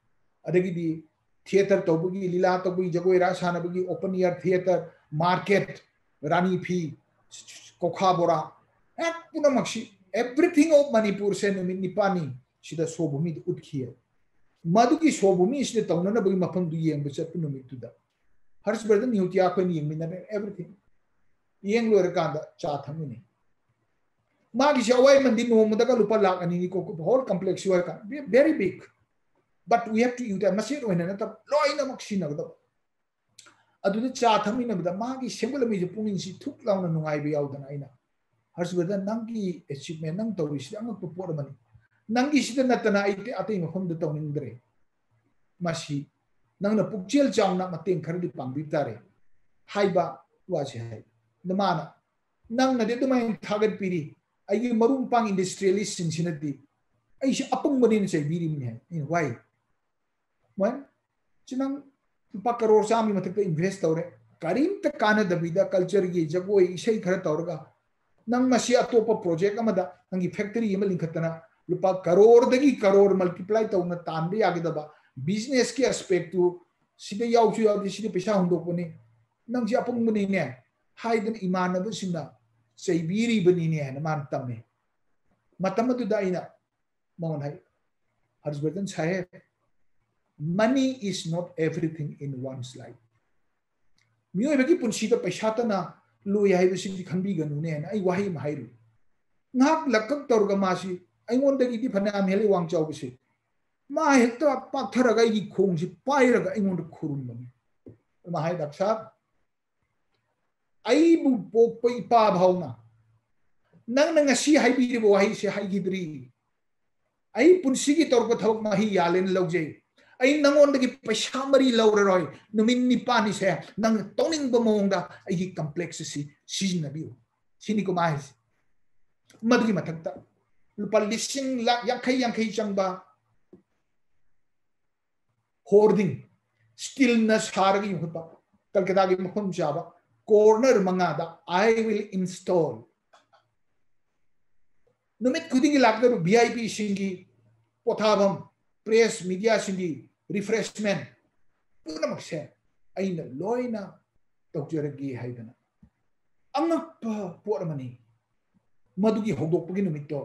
ꯑꯗꯒꯤꯗꯤ theatre ꯇꯧꯕꯒꯤ, ꯂꯤꯂꯥ ꯇꯧꯕꯒꯤ, ꯖꯒꯣꯏ ꯔꯥꯁ ꯁꯥꯟꯅꯕꯒꯤ, open air theatre, market, ꯔꯥꯅꯤ ꯐꯤ, ꯀꯧꯈꯥ ꯕꯣꯔꯥ, ꯍꯦꯛ ꯄꯨꯝꯅꯃꯛꯁꯤ, everything of Manipur ꯁꯦ ꯅꯨꯃꯤꯠ ꯅꯤꯄꯥꯜꯅꯤ ꯁꯤꯗ ꯁꯣꯚꯨꯃꯤꯗ ꯎꯠꯈꯤꯌꯦ꯫ ꯃꯗꯨꯒꯤ ꯁꯣꯚꯨꯃꯤꯁꯤꯗ ꯇꯧꯅꯅꯕꯒꯤ ꯃꯐꯝꯗꯨ ꯌꯦꯡꯕ ꯆꯠꯄ ꯅꯨꯃꯤꯠꯇꯨꯗ ꯍꯔꯁꯕꯔꯙꯟ ꯅꯤꯌꯣꯇꯤꯌꯥ ꯑꯩꯈꯣꯏꯅ ꯌꯦꯡꯃꯤꯟꯅꯔꯦ꯫ Everything ꯌꯦꯡ ꯂꯣꯏꯔꯀꯥꯟꯗ ꯆꯥ ꯊꯛꯃꯤꯟꯅꯩ꯫ ꯃꯥꯒꯤꯁꯦ ꯑꯋꯥꯏꯃꯟꯗꯤ ꯅꯣꯡꯃꯗꯒ ꯂꯨꯄꯥ ꯂꯥꯈ ꯑꯅꯤꯅꯤꯀꯣ, whole complex ꯁꯤ ꯑꯣꯏꯔꯀꯥꯟꯗ, very big, but we have to use that, ꯃꯆꯦꯠ ꯑꯣꯏꯅ ꯅꯠꯇꯕ, ꯂꯣꯏꯅꯃꯛ ꯁꯤꯖꯤꯟꯅꯒꯗꯕ꯫ ꯑꯗꯨꯗ ꯆꯥ ꯊꯛꯃꯤꯟꯅꯕꯗ ꯃꯥꯒꯤ ꯁꯦꯝꯒꯠꯂꯝꯃꯤꯁꯦ ꯄꯨꯛꯅꯤꯡꯁꯤ ꯊꯨꯛ ꯂꯥꯎꯅ ꯅꯨꯡꯉꯥꯏꯕ ꯌꯥꯎꯗꯅ ꯑꯩꯅ, "ꯍꯔꯁꯕꯔꯙꯟ, ꯅꯪꯒꯤ achievement, ꯅꯪ ꯇꯧꯔꯤꯁꯤꯗꯤ ꯑꯉꯛꯄ ꯄꯣꯠ ꯑꯃꯅꯤ꯫ ꯅꯪꯒꯤꯁꯤꯗ ꯅꯠꯇꯅ ꯑꯩ ꯑꯇꯩ ꯃꯐꯝꯗ ꯇꯧꯅꯤꯡꯗ꯭ꯔꯦ꯫ ꯃꯁꯤ ꯅꯪꯅ ꯄꯨꯛꯆꯦꯜ ꯆꯥꯎꯅ ꯃꯇꯦꯡ ꯈꯔꯗꯤ ꯄꯥꯡꯕꯤꯕ ꯇꯥꯔꯦ" ꯍꯥꯏꯕ ꯋꯥꯁꯦ ꯍꯥꯏ꯫ ꯑꯗ ꯃꯥꯅ, "ꯅꯪꯅꯗꯤ ꯑꯗꯨꯃꯥꯏꯅ ꯊꯥꯒꯠꯄꯤꯔꯤ, ꯑꯩꯒꯤ ꯃꯔꯨꯞ ꯃꯄꯥꯡ industrialist ꯁꯤꯡꯁꯤꯅꯗꯤ ꯑꯩꯁꯦ ꯑꯄꯪꯕꯅꯦꯅ ꯆꯩꯕꯤꯔꯤꯕꯅꯤ" ꯍꯥꯏ꯫ ꯑꯩꯅ, "Why?" ꯃꯣꯏ, "ꯁꯤ ꯅꯪ ꯂꯨꯄꯥ ꯀꯔꯣꯔ ꯆꯥꯝꯃꯒꯤ ꯃꯊꯛꯇ invest ꯇꯧꯔꯦ, ꯀꯔꯤꯝꯇ ꯀꯥꯟꯅꯗꯕꯤꯗ culture ꯒꯤ ꯖꯒꯣꯏ ꯏꯁꯩ ꯈꯔ ꯇꯧꯔꯒ, ꯅꯪ ꯃꯁꯤ ꯑꯇꯣꯞꯄ project ꯑꯃꯗ ꯅꯪꯒꯤ factory ꯑꯃ ꯂꯤꯡꯈꯠꯇꯅ ꯂꯨꯄꯥ ꯀꯔꯣꯔꯗꯒꯤ ꯀꯔꯣꯔ multiply ꯇꯧꯅ ꯇꯥꯟꯕ ꯌꯥꯒꯗꯕ business ꯀꯤ aspect ꯇꯨ ꯁꯤꯗ ꯌꯥꯎꯁꯨ ꯌꯥꯎꯗꯦ, ꯁꯤꯗ ꯄꯩꯁꯥ ꯍꯨꯟꯗꯣꯛꯄꯅꯤ, ꯅꯪꯁꯤ ꯑꯄꯪꯕꯅꯤꯅꯦ" ꯍꯥꯏꯗꯅ ꯏꯃꯥꯟꯅꯕꯁꯤꯡꯅ ꯆꯩꯕꯤꯔꯤꯕꯅꯤꯅꯦ ꯍꯥꯏꯅ ꯃꯥꯅ ꯇꯝꯃꯦ꯫ ꯃꯇꯝ ꯑꯗꯨꯗ ꯑꯩꯅ ꯃꯉꯣꯟꯗ ꯍꯥꯏ, "ꯍꯔꯁꯕꯔꯙꯟ ꯁꯥꯍꯦꯕ, money is not everything in one's life꯫ ꯃꯤꯑꯣꯏꯕꯒꯤ ꯄꯨꯟꯁꯤꯗ ꯄꯩꯁꯥꯇꯅ ꯂꯣꯏ ꯍꯥꯏꯕꯁꯤꯗꯤ ꯈꯟꯕꯤꯒꯅꯨꯅꯦ" ꯍꯥꯏꯅ ꯑꯩ ꯋꯥꯍꯩ ꯑꯃ ꯍꯥꯏꯔꯨꯏ꯫ ꯉꯥꯏꯍꯥꯛ ꯂꯛꯀꯛ ꯇꯧꯔꯒ ꯃꯥꯁꯤ ꯑꯩꯉꯣꯟꯗꯒꯤꯗꯤ ꯐꯅꯌꯥꯝ ꯍꯦꯜꯂꯤ ꯋꯥꯡ ꯆꯥꯎꯕꯁꯦ꯫ ꯃꯥ ꯍꯦꯛꯇ ꯄꯥꯛꯊꯔꯒ ꯑꯩꯒꯤ ꯈꯣꯡꯁꯤ ꯄꯥꯏꯔꯒ ꯑꯩꯉꯣꯟꯗ ꯈꯨꯔꯨꯝꯕꯅꯤ꯫ ꯑꯗꯨꯃꯥꯏꯅ ꯍꯥꯏ, "ꯗꯥꯛꯇꯔ ꯁꯥꯍꯦꯕ, ꯑꯩꯕꯨ ꯄꯣꯛꯄ ꯏꯄꯥ ꯐꯥꯎꯅ ꯅꯪꯅ ꯉꯁꯤ ꯍꯥꯏꯕꯤꯔꯤꯕ ꯋꯥꯍꯩꯁꯦ ꯍꯥꯏꯈꯤꯗ꯭ꯔꯤ꯫ ꯑꯩ ꯄꯨꯟꯁꯤꯒꯤ ꯇꯧꯔꯛꯄ ꯊꯕꯛ ꯃꯍꯩ ꯌꯥꯜꯂꯦꯅ ꯂꯧꯖꯩ꯫ ꯑꯩ ꯅꯪꯉꯣꯟꯗꯒꯤ ꯄꯩꯁꯥ ꯃꯔꯤ ꯂꯧꯔꯔꯣꯏ꯫ ꯅꯨꯃꯤꯠ ꯅꯤꯄꯥꯜꯅꯤꯁꯦ ꯅꯪꯅ ꯇꯧꯅꯤꯡꯕ ꯃꯑꯣꯡꯗ ꯑꯩꯒꯤ ꯀꯝꯄ꯭ꯂꯦꯛꯁ ꯑꯁꯤ ꯁꯤꯖꯤꯟꯅꯕꯤꯌꯨ"꯫ ꯁꯤꯅꯤꯀꯣ ꯃꯥ ꯍꯥꯏꯁꯦ꯫ ꯃꯗꯨꯒꯤ ꯃꯊꯛꯇ ꯂꯨꯄꯥ ꯂꯤꯁꯤꯡ ꯂꯥꯛ ꯌꯥꯡꯈꯩ ꯌꯥꯡꯈꯩ ꯆꯪꯕ ꯍꯣꯔꯗꯤꯡ, ꯁ꯭ꯇꯤꯜꯅ ꯁꯥꯔꯒ ꯌꯨꯡꯈꯠꯄ, ꯀꯜꯀꯇꯥꯒꯤ ꯃꯐꯝ ꯆꯥꯕ ꯀꯣꯔꯅꯔ ꯃꯉꯥꯗ "I will install"꯫ ꯅꯨꯃꯤꯠ ꯈꯨꯗꯤꯡꯒꯤ ꯂꯥꯛꯀꯗꯧꯔꯤꯕ ꯚꯤ ꯑꯥꯏ ꯄꯤꯁꯤꯡꯒꯤ ꯄꯣꯊꯥꯐꯝ, ꯄ꯭ꯔꯦꯁ ꯃꯤꯗꯤꯌꯥꯁꯤꯡꯒꯤ ꯔꯤꯐ꯭ꯔꯦꯁꯃꯦꯟ ꯄꯨꯝꯅꯃꯛꯁꯦ ꯑꯩꯅ ꯂꯣꯏꯅ ꯇꯧꯖꯔꯒꯦ ꯍꯥꯏꯗꯅ꯫ ꯑꯉꯛꯄ ꯄꯣꯠ ꯑꯃꯅꯤ꯫ ꯃꯗꯨꯒꯤ ꯍꯧꯗꯣꯛꯄꯒꯤ ꯅꯨꯃꯤꯠꯇꯣ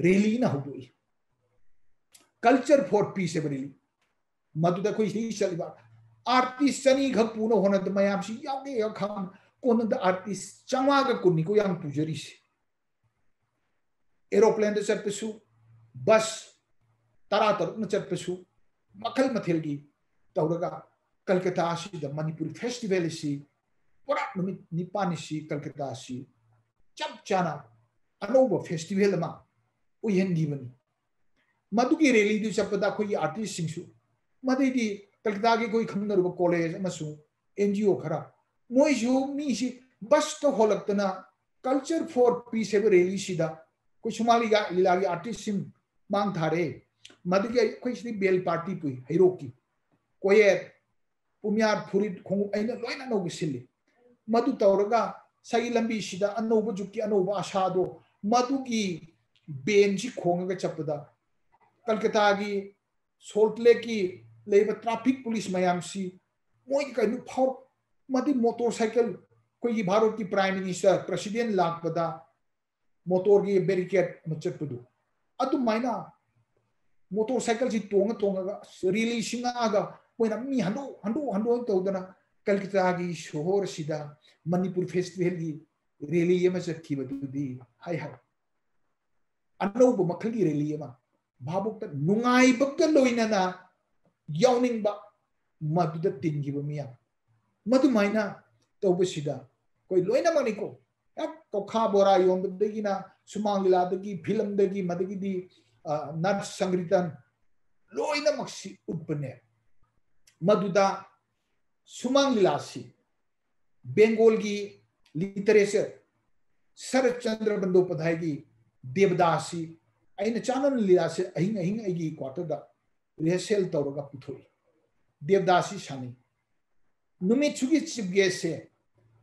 ꯔꯦꯂꯤꯅ ꯍꯧꯗꯣꯛꯏ, "Culture for Peace" ꯍꯥꯏꯕ ꯔꯦꯂꯤ꯫ ꯃꯗꯨꯗ ꯑꯩꯈꯣꯏ ꯁꯤꯗꯒꯤ ꯆꯠꯂꯤꯕ ꯑꯥꯔꯇꯤꯁ ꯆꯅꯤꯈꯛ ꯄꯨꯅ ꯍꯣꯠꯅꯕꯗ ꯃꯌꯥꯝꯁꯤ ꯌꯥꯎꯒꯦ ꯌꯥꯎ ꯈꯥꯝ ꯀꯣꯟꯅꯗ ꯑꯥꯔꯇꯤꯁ ꯆꯥꯝꯃꯉꯥꯒ ꯀꯨꯟꯅꯤꯀꯣ ꯌꯥꯝ ꯄꯨꯖꯔꯤꯁꯦ꯫ ꯑꯦꯔꯣꯄ꯭ꯂꯦꯟꯗ ꯆꯠꯄꯁꯨ, ꯕꯁ ꯇꯔꯥ ꯇꯔꯨꯛꯅ ꯆꯠꯄꯁꯨ, ꯃꯈꯜ ꯃꯊꯦꯜꯒꯤ ꯇꯧꯔꯒ ꯀꯜꯀꯇꯥ ꯑꯁꯤꯗ ꯃꯅꯤꯄꯨꯔ ꯐꯦꯁꯇꯤꯚꯦꯜ ꯑꯁꯤ ꯄꯨꯔꯥ ꯅꯨꯃꯤꯠ ꯅꯤꯄꯥꯜꯅꯤꯁꯤ ꯀꯜꯀꯇꯥ ꯑꯁꯤ ꯆꯞ ꯆꯥꯅ ꯑꯅꯧꯕ ꯐꯦꯁꯇꯤꯚꯦꯜ ꯑꯃ ꯑꯣꯏꯍꯟꯈꯤꯕꯅꯤ꯫ ꯃꯗꯨꯒꯤ ꯔꯦꯂꯤꯗꯨ ꯆꯠꯄꯗ ꯑꯩꯈꯣꯏꯒꯤ ꯑꯥꯔꯇꯤꯁꯁꯤꯡꯁꯨ, ꯃꯗꯩꯗꯤ ꯀꯜꯀꯇꯥꯒꯤ ꯑꯩꯈꯣꯏ ꯈꯪꯅꯔꯨꯕ ꯀꯣꯂꯦꯖ ꯑꯃꯁꯨꯡ ꯑꯦꯟ ꯖꯤ ꯑꯣ ꯈꯔ, ꯃꯣꯏꯁꯨ ꯃꯤꯁꯤ ꯕꯁꯇ ꯍꯣꯜꯂꯛꯇꯅ "Culture for Peace" ꯍꯥꯏꯕ ꯔꯦꯂꯤꯁꯤꯗ ꯑꯩꯈꯣꯏ ꯁꯨꯃꯥꯡ ꯂꯤꯂꯥ, ꯂꯤꯂꯥꯒꯤ ꯑꯥꯔꯇꯤꯁꯁꯤꯡ ꯃꯥꯡ ꯊꯥꯔꯦ꯫ ꯃꯗꯨꯒꯤ ꯑꯩꯈꯣꯏ ꯁꯤꯗꯤ ꯕꯦꯜ ꯄꯥꯔꯇꯤ ꯄꯨꯏ, ꯍꯩꯔꯣꯛꯀꯤ ꯀꯣꯌꯦꯠ, ꯄꯨꯝꯌꯥꯠ, ꯐꯨꯔꯤꯠ, ꯈꯣꯡꯎꯞ ꯑꯩꯅ ꯂꯣꯏꯅ ꯑꯅꯧꯕ ꯁꯤꯜꯂꯤ꯫ ꯃꯗꯨ ꯇꯧꯔꯒ ꯉꯁꯥꯏꯒꯤ ꯂꯝꯕꯤꯁꯤꯗ ꯑꯅꯧꯕ ꯖꯨꯛꯀꯤ ꯑꯅꯧꯕ ꯑꯥꯁꯥꯗꯣ, ꯃꯗꯨꯒꯤ ꯕꯦꯟꯁꯤ ꯈꯣꯡꯉꯒ ꯆꯠꯄꯗ ꯀꯜꯀꯇꯥꯒꯤ ꯁꯣꯜꯠ ꯂꯦꯛꯀꯤ ꯂꯩꯕ ꯇ꯭ꯔꯥꯐꯤꯛ ꯄꯨꯂꯤꯁ ꯃꯌꯥꯝꯁꯤ ꯃꯣꯏꯒꯤ ꯀꯩꯅꯣ ꯐꯥꯎ-, ꯃꯗꯤ ꯃꯣꯇꯣꯔ ꯁꯥꯏꯀꯜ, ꯑꯩꯈꯣꯏꯒꯤ ꯚꯥꯔꯠꯀꯤ ꯄ꯭ꯔꯥꯏꯝ ꯃꯤꯅꯤꯁꯇꯔ, ꯄ꯭ꯔꯁꯤꯗꯦꯟ ꯂꯥꯛꯄꯗ ꯃꯣꯇꯣꯔꯒꯤ ꯕꯦꯔꯤꯀꯦꯠ ꯑꯃ ꯆꯠꯄꯗꯨ, ꯑꯗꯨꯃꯥꯏꯅ ꯃꯣꯇꯣꯔ ꯁꯥꯏꯀꯜꯁꯤ ꯇꯣꯡꯉ ꯇꯣꯡꯉꯒ ꯑꯁ ꯔꯦꯂꯤ ꯁꯤꯡꯉꯛꯑꯒ ꯃꯣꯏꯅ ꯃꯤ ꯍꯟꯗꯣꯛ ꯍꯟꯗꯣꯛ ꯍꯟꯗꯣꯛ ꯇꯧꯗꯅ ꯀꯜꯀꯇꯥꯒꯤ ꯁꯣꯍꯣꯔꯁꯤꯗ ꯃꯅꯤꯄꯨꯔ ꯐꯦꯁꯇꯤꯚꯦꯜꯒꯤ ꯔꯦꯂꯤ ꯑꯃ ꯆꯠꯈꯤꯕꯗꯨꯗꯤ ꯍꯥꯏ ꯍꯥꯏ꯫ ꯑꯅꯧꯕ ꯃꯈꯜꯒꯤ ꯔꯦꯂꯤ ꯑꯃ꯫ ꯚꯥꯕꯣꯛꯇ ꯅꯨꯡꯉꯥꯏꯕꯒ ꯂꯣꯏꯅꯅ ꯌꯥꯎꯅꯤꯡꯕ, ꯃꯗꯨꯗ ꯇꯤꯟꯈꯤꯕ ꯃꯤꯌꯥꯝ꯫ ꯃꯗꯨꯃꯥꯏꯅ ꯇꯧꯕꯁꯤꯗ ꯑꯩꯈꯣꯏ ꯂꯣꯏꯅꯃꯛꯅꯤꯀꯣ, ꯍꯦꯛ ꯀꯧꯈꯥ ꯕꯣꯔꯥ ꯌꯣꯟꯕꯗꯒꯤꯅ ꯁꯨꯃꯥꯡ ꯂꯤꯂꯥꯗꯒꯤ, ꯐꯤꯂꯝꯗꯒꯤ, ꯃꯗꯒꯤꯗꯤ, ꯑ, ꯅꯥꯠ ꯁꯪꯀꯤꯔꯇꯟ, ꯂꯣꯏꯅꯃꯛꯁꯤ ꯎꯠꯄꯅꯦ꯫ ꯃꯗꯨꯗ ꯁꯨꯃꯥꯡ ꯂꯤꯂꯥꯁꯤ ꯕꯦꯡꯒꯣꯜꯒꯤ ꯂꯤꯇꯔꯦꯆꯔ, ꯁꯔꯠ ꯆꯟꯗ꯭ꯔ ꯕꯟꯗꯣꯄꯥꯙ꯭ꯌꯥꯌꯒꯤ ꯗꯦꯕꯗꯥꯁꯁꯤ ꯑꯩꯅ ꯆꯥꯅꯅ ꯂꯤꯂꯥꯁꯦ ꯑꯍꯤꯡ ꯑꯍꯤꯡ ꯑꯩꯒꯤ ꯀ꯭ꯋꯥꯇꯔꯗ ꯔꯤꯍꯔꯁꯦꯜ ꯇꯧꯔꯒ ꯄꯨꯊꯣꯛꯏ꯫ ꯗꯦꯕꯗꯥꯁꯁꯤ ꯁꯥꯟꯅꯩ꯫ ꯅꯨꯃꯤꯠꯁꯤꯒꯤ ꯆꯤꯐ ꯒꯦꯁꯁꯦ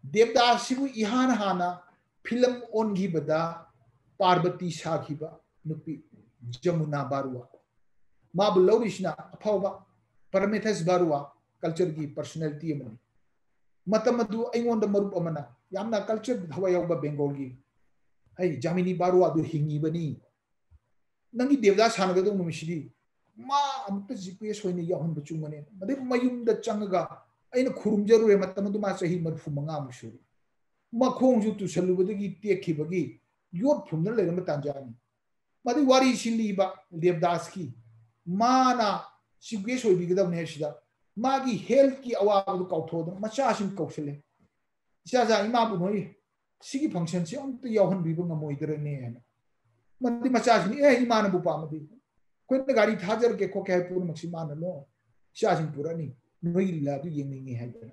ꯗꯦꯕꯗꯥꯁꯁꯤꯕꯨ ꯏꯍꯥꯟ ꯍꯥꯟꯅ ꯐꯤꯂꯝ ꯑꯣꯟꯈꯤꯕꯗ ꯄꯥꯔꯕꯇꯤ ꯁꯥꯈꯤꯕ ꯅꯨꯄꯤ ꯖꯃꯨꯅꯥ ꯕꯥꯔꯨꯋꯥ꯫ ꯃꯥꯕꯨ ꯂꯧꯔꯤꯁꯤꯅ ꯑꯐꯥꯎꯕ ꯄꯔꯃꯦꯊꯁ ꯕꯥꯔꯨꯋꯥ, ꯀꯜꯆꯔꯒꯤ ꯄꯔꯁꯣꯅꯦꯂꯤꯇꯤ ꯑꯃꯅꯤ꯫ ꯃꯇꯝ ꯑꯗꯨ ꯑꯩꯉꯣꯟꯗ ꯃꯔꯨꯞ ꯑꯃꯅ, ꯌꯥꯝꯅ ꯀꯜꯆꯔꯗ ꯊꯋꯥꯏ ꯌꯥꯎꯕ ꯕꯦꯡꯒꯣꯜꯒꯤ, "ꯑꯩ ꯖꯥꯃꯤꯅꯤ ꯕꯥꯔꯨꯋꯥꯗꯨ ꯍꯤꯡꯉꯤꯕꯅꯤ, ꯅꯪꯒꯤ ꯗꯦꯕꯗꯥ ꯁꯥꯟꯅꯒꯗꯧꯕ ꯅꯨꯃꯤꯠꯁꯤꯗꯤ ꯃꯥ ꯑꯃꯨꯛꯇ ꯖꯤ ꯄꯤ ꯑꯦꯁ ꯑꯣꯏꯅ ꯌꯥꯎꯍꯟꯕ ꯆꯨꯝꯒꯅꯤ"꯫ ꯑꯗꯩ ꯃꯌꯨꯝꯗ ꯆꯪꯉꯒ ꯑꯩꯅ ꯈꯨꯔꯨꯝꯖꯔꯨꯔꯦ꯫ ꯃꯇꯝ ꯑꯗꯨ ꯃꯥ ꯆꯍꯤ ꯃꯔꯤꯐꯨ ꯃꯉꯥꯃꯨꯛ ꯁꯨꯔꯤ꯫ ꯃꯈꯣꯡꯁꯨ ꯇꯨꯁꯜꯂꯨꯕꯗꯒꯤ ꯇꯦꯛꯈꯤꯕꯒꯤ ꯌꯣꯠ ꯐꯨꯝꯗꯨꯅ ꯂꯩꯔꯝꯕ ꯇꯥꯟꯖꯥꯅꯤ꯫ ꯃꯗꯨꯒꯤ ꯋꯥꯔꯤꯁꯤ ꯂꯤꯕ ꯗꯦꯕꯗꯥꯁꯀꯤ, ꯃꯥꯅ ꯆꯤꯐ ꯒꯦꯁ ꯑꯣꯏꯕꯤꯒꯗꯕꯅꯤ ꯍꯥꯏꯁꯤꯗ, ꯃꯥꯒꯤ ꯍꯦꯜꯊꯀꯤ ꯑꯋꯥꯕꯗꯨ ꯀꯥꯎꯊꯣꯛꯑꯗꯅ ꯃꯆꯥꯁꯤꯡ ꯀꯧꯁꯜꯂꯦ꯫ "ꯏꯆꯥꯖꯥ, ꯏꯃꯥꯕꯨ ꯅꯣꯏ ꯁꯤꯒꯤ ꯐꯪꯁꯟꯁꯤ ꯑꯝꯇ ꯌꯥꯎꯍꯟꯕꯤꯕ ꯉꯝꯃꯣꯏꯗ꯭ꯔꯅꯦ?" ꯍꯥꯏꯅ꯫ ꯃꯗꯨꯗꯤ ꯃꯆꯥꯁꯤꯡꯅ, "ꯑꯦ, ꯏꯃꯥꯅꯕꯨ ꯄꯥꯝꯃꯗꯤ ꯑꯩꯈꯣꯏꯅ ꯒꯥꯔꯤ ꯊꯥꯖꯔꯛꯀꯦ ꯈꯣꯠꯀꯦ" ꯍꯥꯏꯕ ꯄꯨꯝꯅꯃꯛꯁꯤ ꯃꯥꯅ ꯂꯣꯏ, "ꯏꯆꯥꯁꯤꯡ ꯄꯨꯔꯛꯑꯅꯤ, ꯅꯣꯏꯒꯤ ꯂꯤꯂꯥꯗꯨ ꯌꯦꯡꯅꯤꯡꯉꯤ" ꯍꯥꯏꯗꯅ꯫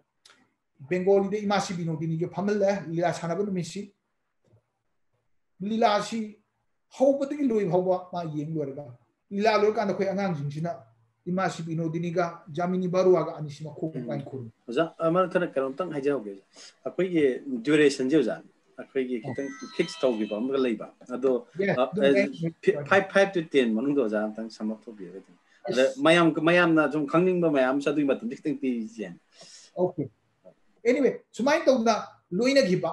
ꯕꯦꯡꯒꯣꯂꯤꯗ ꯏꯃꯥꯁꯤ ꯕꯤꯅꯣꯗꯤꯅꯤꯒ ꯐꯝꯍꯜꯂꯦ꯫ ꯂꯤꯂꯥ ꯁꯥꯟꯅꯕ ꯅꯨꯃꯤꯠꯁꯤ, ꯂꯤꯂꯥꯁꯤ ꯍꯧꯕꯗꯒꯤ ꯂꯣꯏ ꯐꯥꯎꯕ ꯃꯥ ꯌꯦꯡ ꯂꯣꯏꯔꯒ, ꯂꯤꯂꯥ ꯂꯣꯏꯔꯀꯥꯟꯗ ꯑꯩꯈꯣꯏ ꯑꯉꯥꯡꯁꯤꯡꯁꯤꯅ ꯏꯃꯥꯁꯤ ꯕꯤꯅꯣꯗꯤꯅꯤꯒ ꯖꯥꯃꯤꯅꯤ ꯕꯥꯔꯨꯋꯥꯒ ꯑꯅꯤꯁꯤ ꯃꯈꯣꯡ ꯃꯈꯥꯏ ꯈꯨꯔꯨꯝ꯫ ꯑꯣꯖꯥ, ꯑꯃ ꯈꯔ ꯀꯩꯅꯣꯝꯇꯪ ꯍꯥꯏꯖꯍꯧꯒꯦ꯫ ꯑꯩꯈꯣꯏꯒꯤ ꯗ꯭ꯌꯨꯔꯦꯁꯟꯁꯦ, ꯑꯣꯖꯥ, ꯑꯩꯈꯣꯏꯒꯤ ꯑꯣ꯫ ꯈꯤꯇꯪ ꯐꯤꯛꯁ ꯇꯧꯈꯤꯕ ꯑꯃꯒ ꯂꯩꯕ, ꯑꯗꯣ, Yes, ꯑ, ꯑꯗꯨꯅꯦ ꯑ, ꯑꯩꯅ ꯐꯤ-, ꯍꯥꯏꯖꯦ꯫ Five, five to ten ꯃꯅꯨꯡꯗ ꯑꯣꯖꯥ ꯑꯝꯇꯪ sum up ꯇꯧꯕꯤꯔꯒꯗꯤ꯫ ꯑꯗ ꯑꯁ꯫ ꯃꯌꯥꯝ, ꯃꯌꯥꯝꯅ ꯁꯨꯝ ꯈꯪꯅꯤꯡꯕ ꯃꯌꯥꯝ ꯑꯃꯁꯨ ꯑꯗꯨꯒꯤ ꯃꯇꯝꯗ ꯈꯤꯇꯪ ꯄꯤꯁꯦ꯫ Okay. Anyway, ꯁꯨꯃꯥꯏꯅ ꯇꯧꯗꯅ ꯂꯣꯏꯅꯈꯤꯕ꯫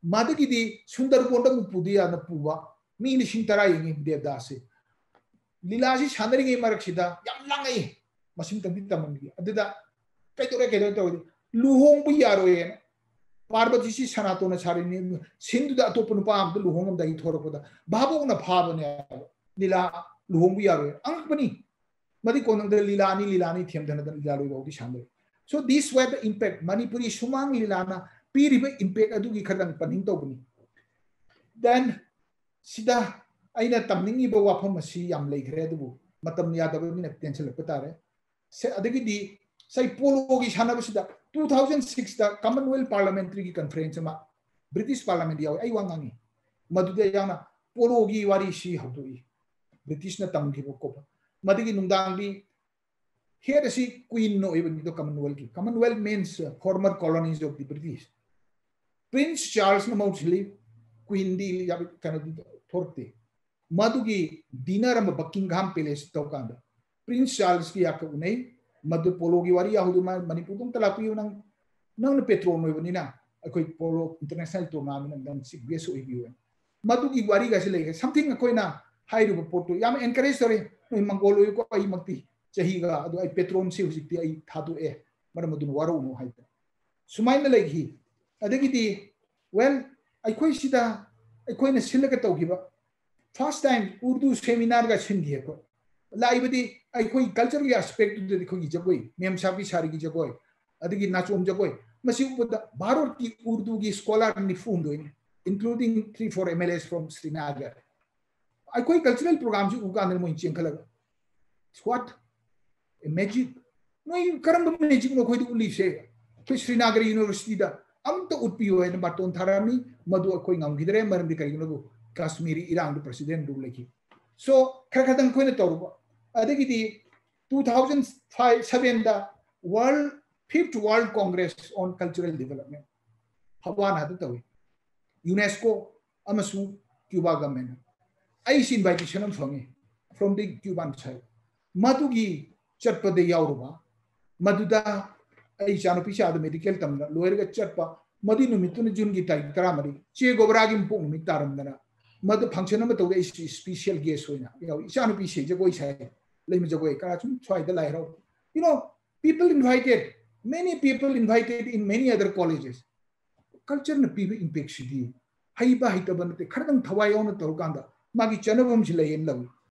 ꯃꯗꯨꯒꯤꯗꯤ ꯁꯨꯟꯗꯔꯕꯣꯟꯗ ꯑꯃꯨꯛ ꯄꯨꯗ ꯌꯥꯗꯅ ꯄꯨꯕ ꯃꯤ ꯂꯤꯁꯤꯡ ꯇꯔꯥ ꯌꯦꯡꯉꯤ ꯗꯦꯕꯗꯥꯁꯁꯦ꯫ ꯂꯤꯂꯥꯁꯤ ꯁꯥꯟꯅꯔꯤꯉꯩ ꯃꯔꯛꯁꯤꯗ ꯌꯥꯝ ꯂꯥꯡꯉꯛꯏ꯫ ꯃꯁꯤꯡ ꯇꯝꯕꯤ ꯇꯝꯃꯝꯒꯦ꯫ ꯑꯗꯨꯗ ꯀꯩꯗꯧꯔꯦ, ꯀꯩꯗꯧꯔꯦ ꯇꯧꯔꯗꯤ, "ꯂꯨꯍꯣꯡꯕ ꯌꯥꯔꯣꯏꯌꯦꯅ, ꯄꯥꯔꯕꯇꯤꯁꯤ ꯁꯅꯥꯇꯣꯟꯅ ꯁꯥꯔꯤꯅꯤ, ꯁꯤꯟꯗꯨꯗ ꯑꯇꯣꯞꯄ ꯅꯨꯄꯥ ꯑꯃꯗ ꯂꯨꯍꯣꯡꯉꯝꯗꯥꯏꯒꯤ ꯊꯣꯔꯛꯄꯗ ꯚꯥꯕꯣꯛꯅ ꯐꯥꯕꯅꯦ ꯍꯥꯏꯕ꯫ ꯂꯤꯂꯥ ꯂꯨꯍꯣꯡꯕ ꯌꯥꯔꯣꯏ꯫ ꯑꯉꯛꯄꯅꯤ꯫ ꯃꯗꯤ ꯀꯣꯟꯅꯨꯡꯗ ꯂꯤꯂꯥꯅꯤ, ꯂꯤꯂꯥꯅꯤ ꯊꯦꯝꯗꯅꯗꯅ ꯂꯤꯂꯥ ꯂꯣꯏꯕ ꯐꯥꯎꯗꯤ ꯁꯥꯟꯅꯔꯦ꯫ So this were the impact, Manipuri ꯁꯨꯃꯥꯡ ꯂꯤꯂꯥꯅ ꯄꯤꯔꯤꯕ impact ꯑꯗꯨꯒꯤ ꯈꯔꯗꯪ ꯄꯟꯅꯤꯡ ꯇꯧꯕꯅꯤ꯫ Then ꯁꯤꯗ ꯑꯩꯅ ꯇꯝꯅꯤꯡꯉꯤꯕ ꯋꯥꯐꯝ ꯑꯁꯤ ꯌꯥꯝ ꯂꯩꯈ꯭ꯔꯦ, ꯑꯗꯨꯕꯨ ꯃꯇꯝ ꯌꯥꯗꯕꯅꯤꯅ ꯇꯦꯟꯁꯤꯜꯂꯛꯄ ꯇꯥꯔꯦ꯫ ꯁꯦ, ꯑꯗꯒꯤꯗꯤ ꯉꯁꯥꯏ ꯄꯣꯂꯣꯒꯤ ꯁꯥꯟꯅꯕꯁꯤꯗ two thousand sixꯇ Commonwealth Parliamentaryꯒꯤ conference ꯑꯃ British Parliament ꯌꯥꯎꯏ, ꯑꯩ ꯋꯥ ꯉꯥꯡꯉꯤ꯫ ꯃꯗꯨꯗ ꯌꯥꯎꯅ ꯄꯣꯂꯣꯒꯤ ꯋꯥꯔꯤꯁꯤ ꯍꯧꯗꯣꯛꯏ꯫ Britishꯅ ꯇꯝꯈꯤꯕ ꯈꯣꯠꯄ꯫ ꯃꯗꯨꯒꯤ ꯅꯨꯡꯗꯥꯡꯗꯤ head ꯑꯁꯤ Queenꯅ ꯑꯣꯏꯕꯅꯤꯗꯣ, Commonwealthꯀꯤ꯫ Commonwealth means, uh, former colonies of the British. Prince Charlesꯅ ꯃꯍꯨꯠ ꯁꯤꯜꯂꯤ, Queenꯗꯤ ꯌꯥꯝ ꯀꯩꯅꯣꯗꯤ ꯊꯣꯔꯛꯇꯦ꯫ ꯃꯗꯨꯒꯤ dinner ꯑꯃ Buckingham Palace ꯇꯧꯀꯥꯟꯗ Prince Charlesꯀꯤ ꯌꯥꯀ ꯎꯅꯩ꯫ ꯃꯗꯨ ꯄꯣꯂꯣꯒꯤ ꯋꯥꯔꯤ ꯌꯥꯎꯍꯧꯗꯨ ꯃꯥ ꯃꯅꯤꯄꯨꯔꯗ ꯑꯝꯇ ꯂꯥꯛꯄꯤꯌꯨ, ꯅꯪ, ꯅꯪꯅ patron ꯑꯣꯏꯕꯅꯤꯅ ꯑꯩꯈꯣꯏ ꯄꯣꯂꯣ international tournamentꯅ ꯅꯪ chief guest ꯑꯣꯏꯕꯤꯌꯨ꯫ ꯃꯗꯨꯒꯤ ꯋꯥꯔꯤꯒꯁꯤ ꯂꯩꯈ꯭ꯔꯦ꯫ Something ꯑꯩꯈꯣꯏꯅ ꯍꯥꯏꯔꯤꯕ ꯄꯣꯠꯇꯨ ꯌꯥꯝ encourage ꯇꯧꯔꯦ꯫ ꯅꯣꯏ ꯃꯪꯒꯣꯜ ꯑꯣꯏꯌꯨꯀꯣ, ꯑꯩꯃꯛꯇꯤ ꯆꯍꯤꯒ ꯑꯗꯨ ꯑꯩ patronꯁꯤ ꯍꯧꯖꯤꯛꯇꯤ ꯑꯩ ꯊꯥꯗꯣꯛꯑꯦ, ꯃꯔꯝ ꯑꯗꯨꯅ ꯋꯥꯔꯧꯅꯨ ꯍꯥꯏꯗꯅ ꯁꯨꯃꯥꯏꯅ ꯂꯩꯈꯤ꯫ ꯑꯗꯒꯤꯗꯤ, well, ꯑꯩꯈꯣꯏ ꯁꯤꯗ ꯑꯩꯈꯣꯏꯅ ꯁꯤꯜꯂꯒ ꯇꯧꯈꯤꯕ first time Urdu seminarꯒ ꯁꯤꯟꯈꯤ ꯑꯩꯈꯣꯏ꯫ ꯂꯥꯛꯏꯕꯗꯤ ꯑꯩꯈꯣꯏ cultureꯒꯤ aspectꯇꯨꯗꯗꯤ ꯑꯩꯈꯣꯏꯒꯤ ꯖꯒꯣꯏ, ꯃꯦꯝ ꯁꯥꯕꯤ ꯁꯥꯔꯤꯒꯤ ꯖꯒꯣꯏ, ꯑꯗꯒꯤ ꯅꯥꯆꯣꯝ ꯖꯒꯣꯏ, ꯃꯁꯤ ꯎꯕꯗ ꯚꯥꯔꯠꯀꯤ Urduꯒꯤ scholar ꯅꯤꯐꯨ ꯍꯨꯝꯗꯣꯏꯅꯤ, including three four MLAs from Srinagar꯫ ꯑꯩꯈꯣꯏ cultural programꯁꯤ ꯎ ꯀꯥꯟꯗ ꯃꯣꯏ ꯆꯦꯟꯈꯠꯂꯒ, "What? A magic? ꯅꯣꯏ ꯀꯔꯝꯕ magicꯅꯣ ꯑꯩꯈꯣꯏꯗ ꯎꯠꯂꯤꯁꯦ? ꯑꯩꯈꯣꯏ ꯁ꯭ꯔꯤꯅꯥꯒꯔ Universityꯗ ꯑꯝꯇ ꯎꯠꯄꯤꯌꯨ" ꯍꯥꯏꯅ ꯕꯥꯇꯣꯟ ꯊꯥꯔꯛꯑꯝꯃꯤ꯫ ꯃꯗꯨ ꯑꯩꯈꯣꯏ ꯉꯝꯈꯤꯗ꯭ꯔꯦ, ꯃꯔꯝꯗꯤ ꯀꯔꯤꯒꯤꯅꯣꯕꯨ ꯀꯥꯁꯃꯤꯔꯤ ꯏꯔꯥꯡꯗꯨ president rule ꯂꯩꯈꯤ꯫ So ꯈꯔ ꯈꯔꯗꯪ ꯑꯩꯈꯣꯏꯅ ꯇꯧꯔꯨꯕ꯫ ꯑꯗꯒꯤꯗꯤ two thousand five sevenꯗ World, Fifth World Congress on Cultural Development ꯍꯋꯥꯅꯥꯗ ꯇꯧꯏ꯫ UNESCO ꯑꯃꯁꯨꯡ Cuba government꯫ ꯑꯩꯁꯤ invitation ꯑꯃ ꯐꯪꯉꯤ from the Cuban side꯫ ꯃꯗꯨꯒꯤ ꯆꯠꯄꯗ ꯌꯥꯎꯔꯨꯕ, ꯃꯗꯨꯗ ꯑꯩ ꯏꯆꯥꯅꯨꯄꯤꯁꯦ ꯑꯥꯗ medical ꯇꯝꯅ ꯂꯣꯏꯔꯒ ꯆꯠꯄ, ꯃꯗꯨꯏ ꯅꯨꯃꯤꯠꯇꯨꯅ Juneꯒꯤ ꯇꯥꯔꯤꯛ ꯇꯔꯥꯃꯔꯤ, ꯆꯦ ꯒꯣꯕꯔꯥꯒꯤ ꯃꯄꯣꯛ ꯅꯨꯃꯤꯠ ꯇꯥꯔꯝꯗꯅ ꯃꯗꯨ function ꯑꯃ ꯇꯧꯗ ꯑꯩꯁꯤ special guest ꯑꯣꯏꯅ ꯌꯥꯎꯏ꯫ ꯏꯆꯥꯅꯨꯄꯤꯁꯦ ꯖꯒꯣꯏ ꯁꯥꯏ, ꯂꯩꯃ ꯖꯒꯣꯏ ꯀꯔꯥ ꯁꯨꯝ ꯁ꯭ꯋꯥꯏꯗ ꯂꯥꯏ ꯍꯔꯥꯎ, you know, people invited, many people invited in many other colleges꯫ Cultureꯅ ꯄꯤꯕ impactꯁꯤꯗꯤ ꯍꯩꯕ ꯍꯩꯇꯕ ꯅꯠꯇꯦ, ꯈꯔꯗꯪ ꯊꯋꯥꯏ ꯌꯥꯎꯅ ꯇꯧꯔꯀꯥꯟꯗ ꯃꯥꯒꯤ ꯆꯠꯅꯐꯝꯁꯤ ꯂꯩꯌꯦꯅ ꯂꯧꯏ꯫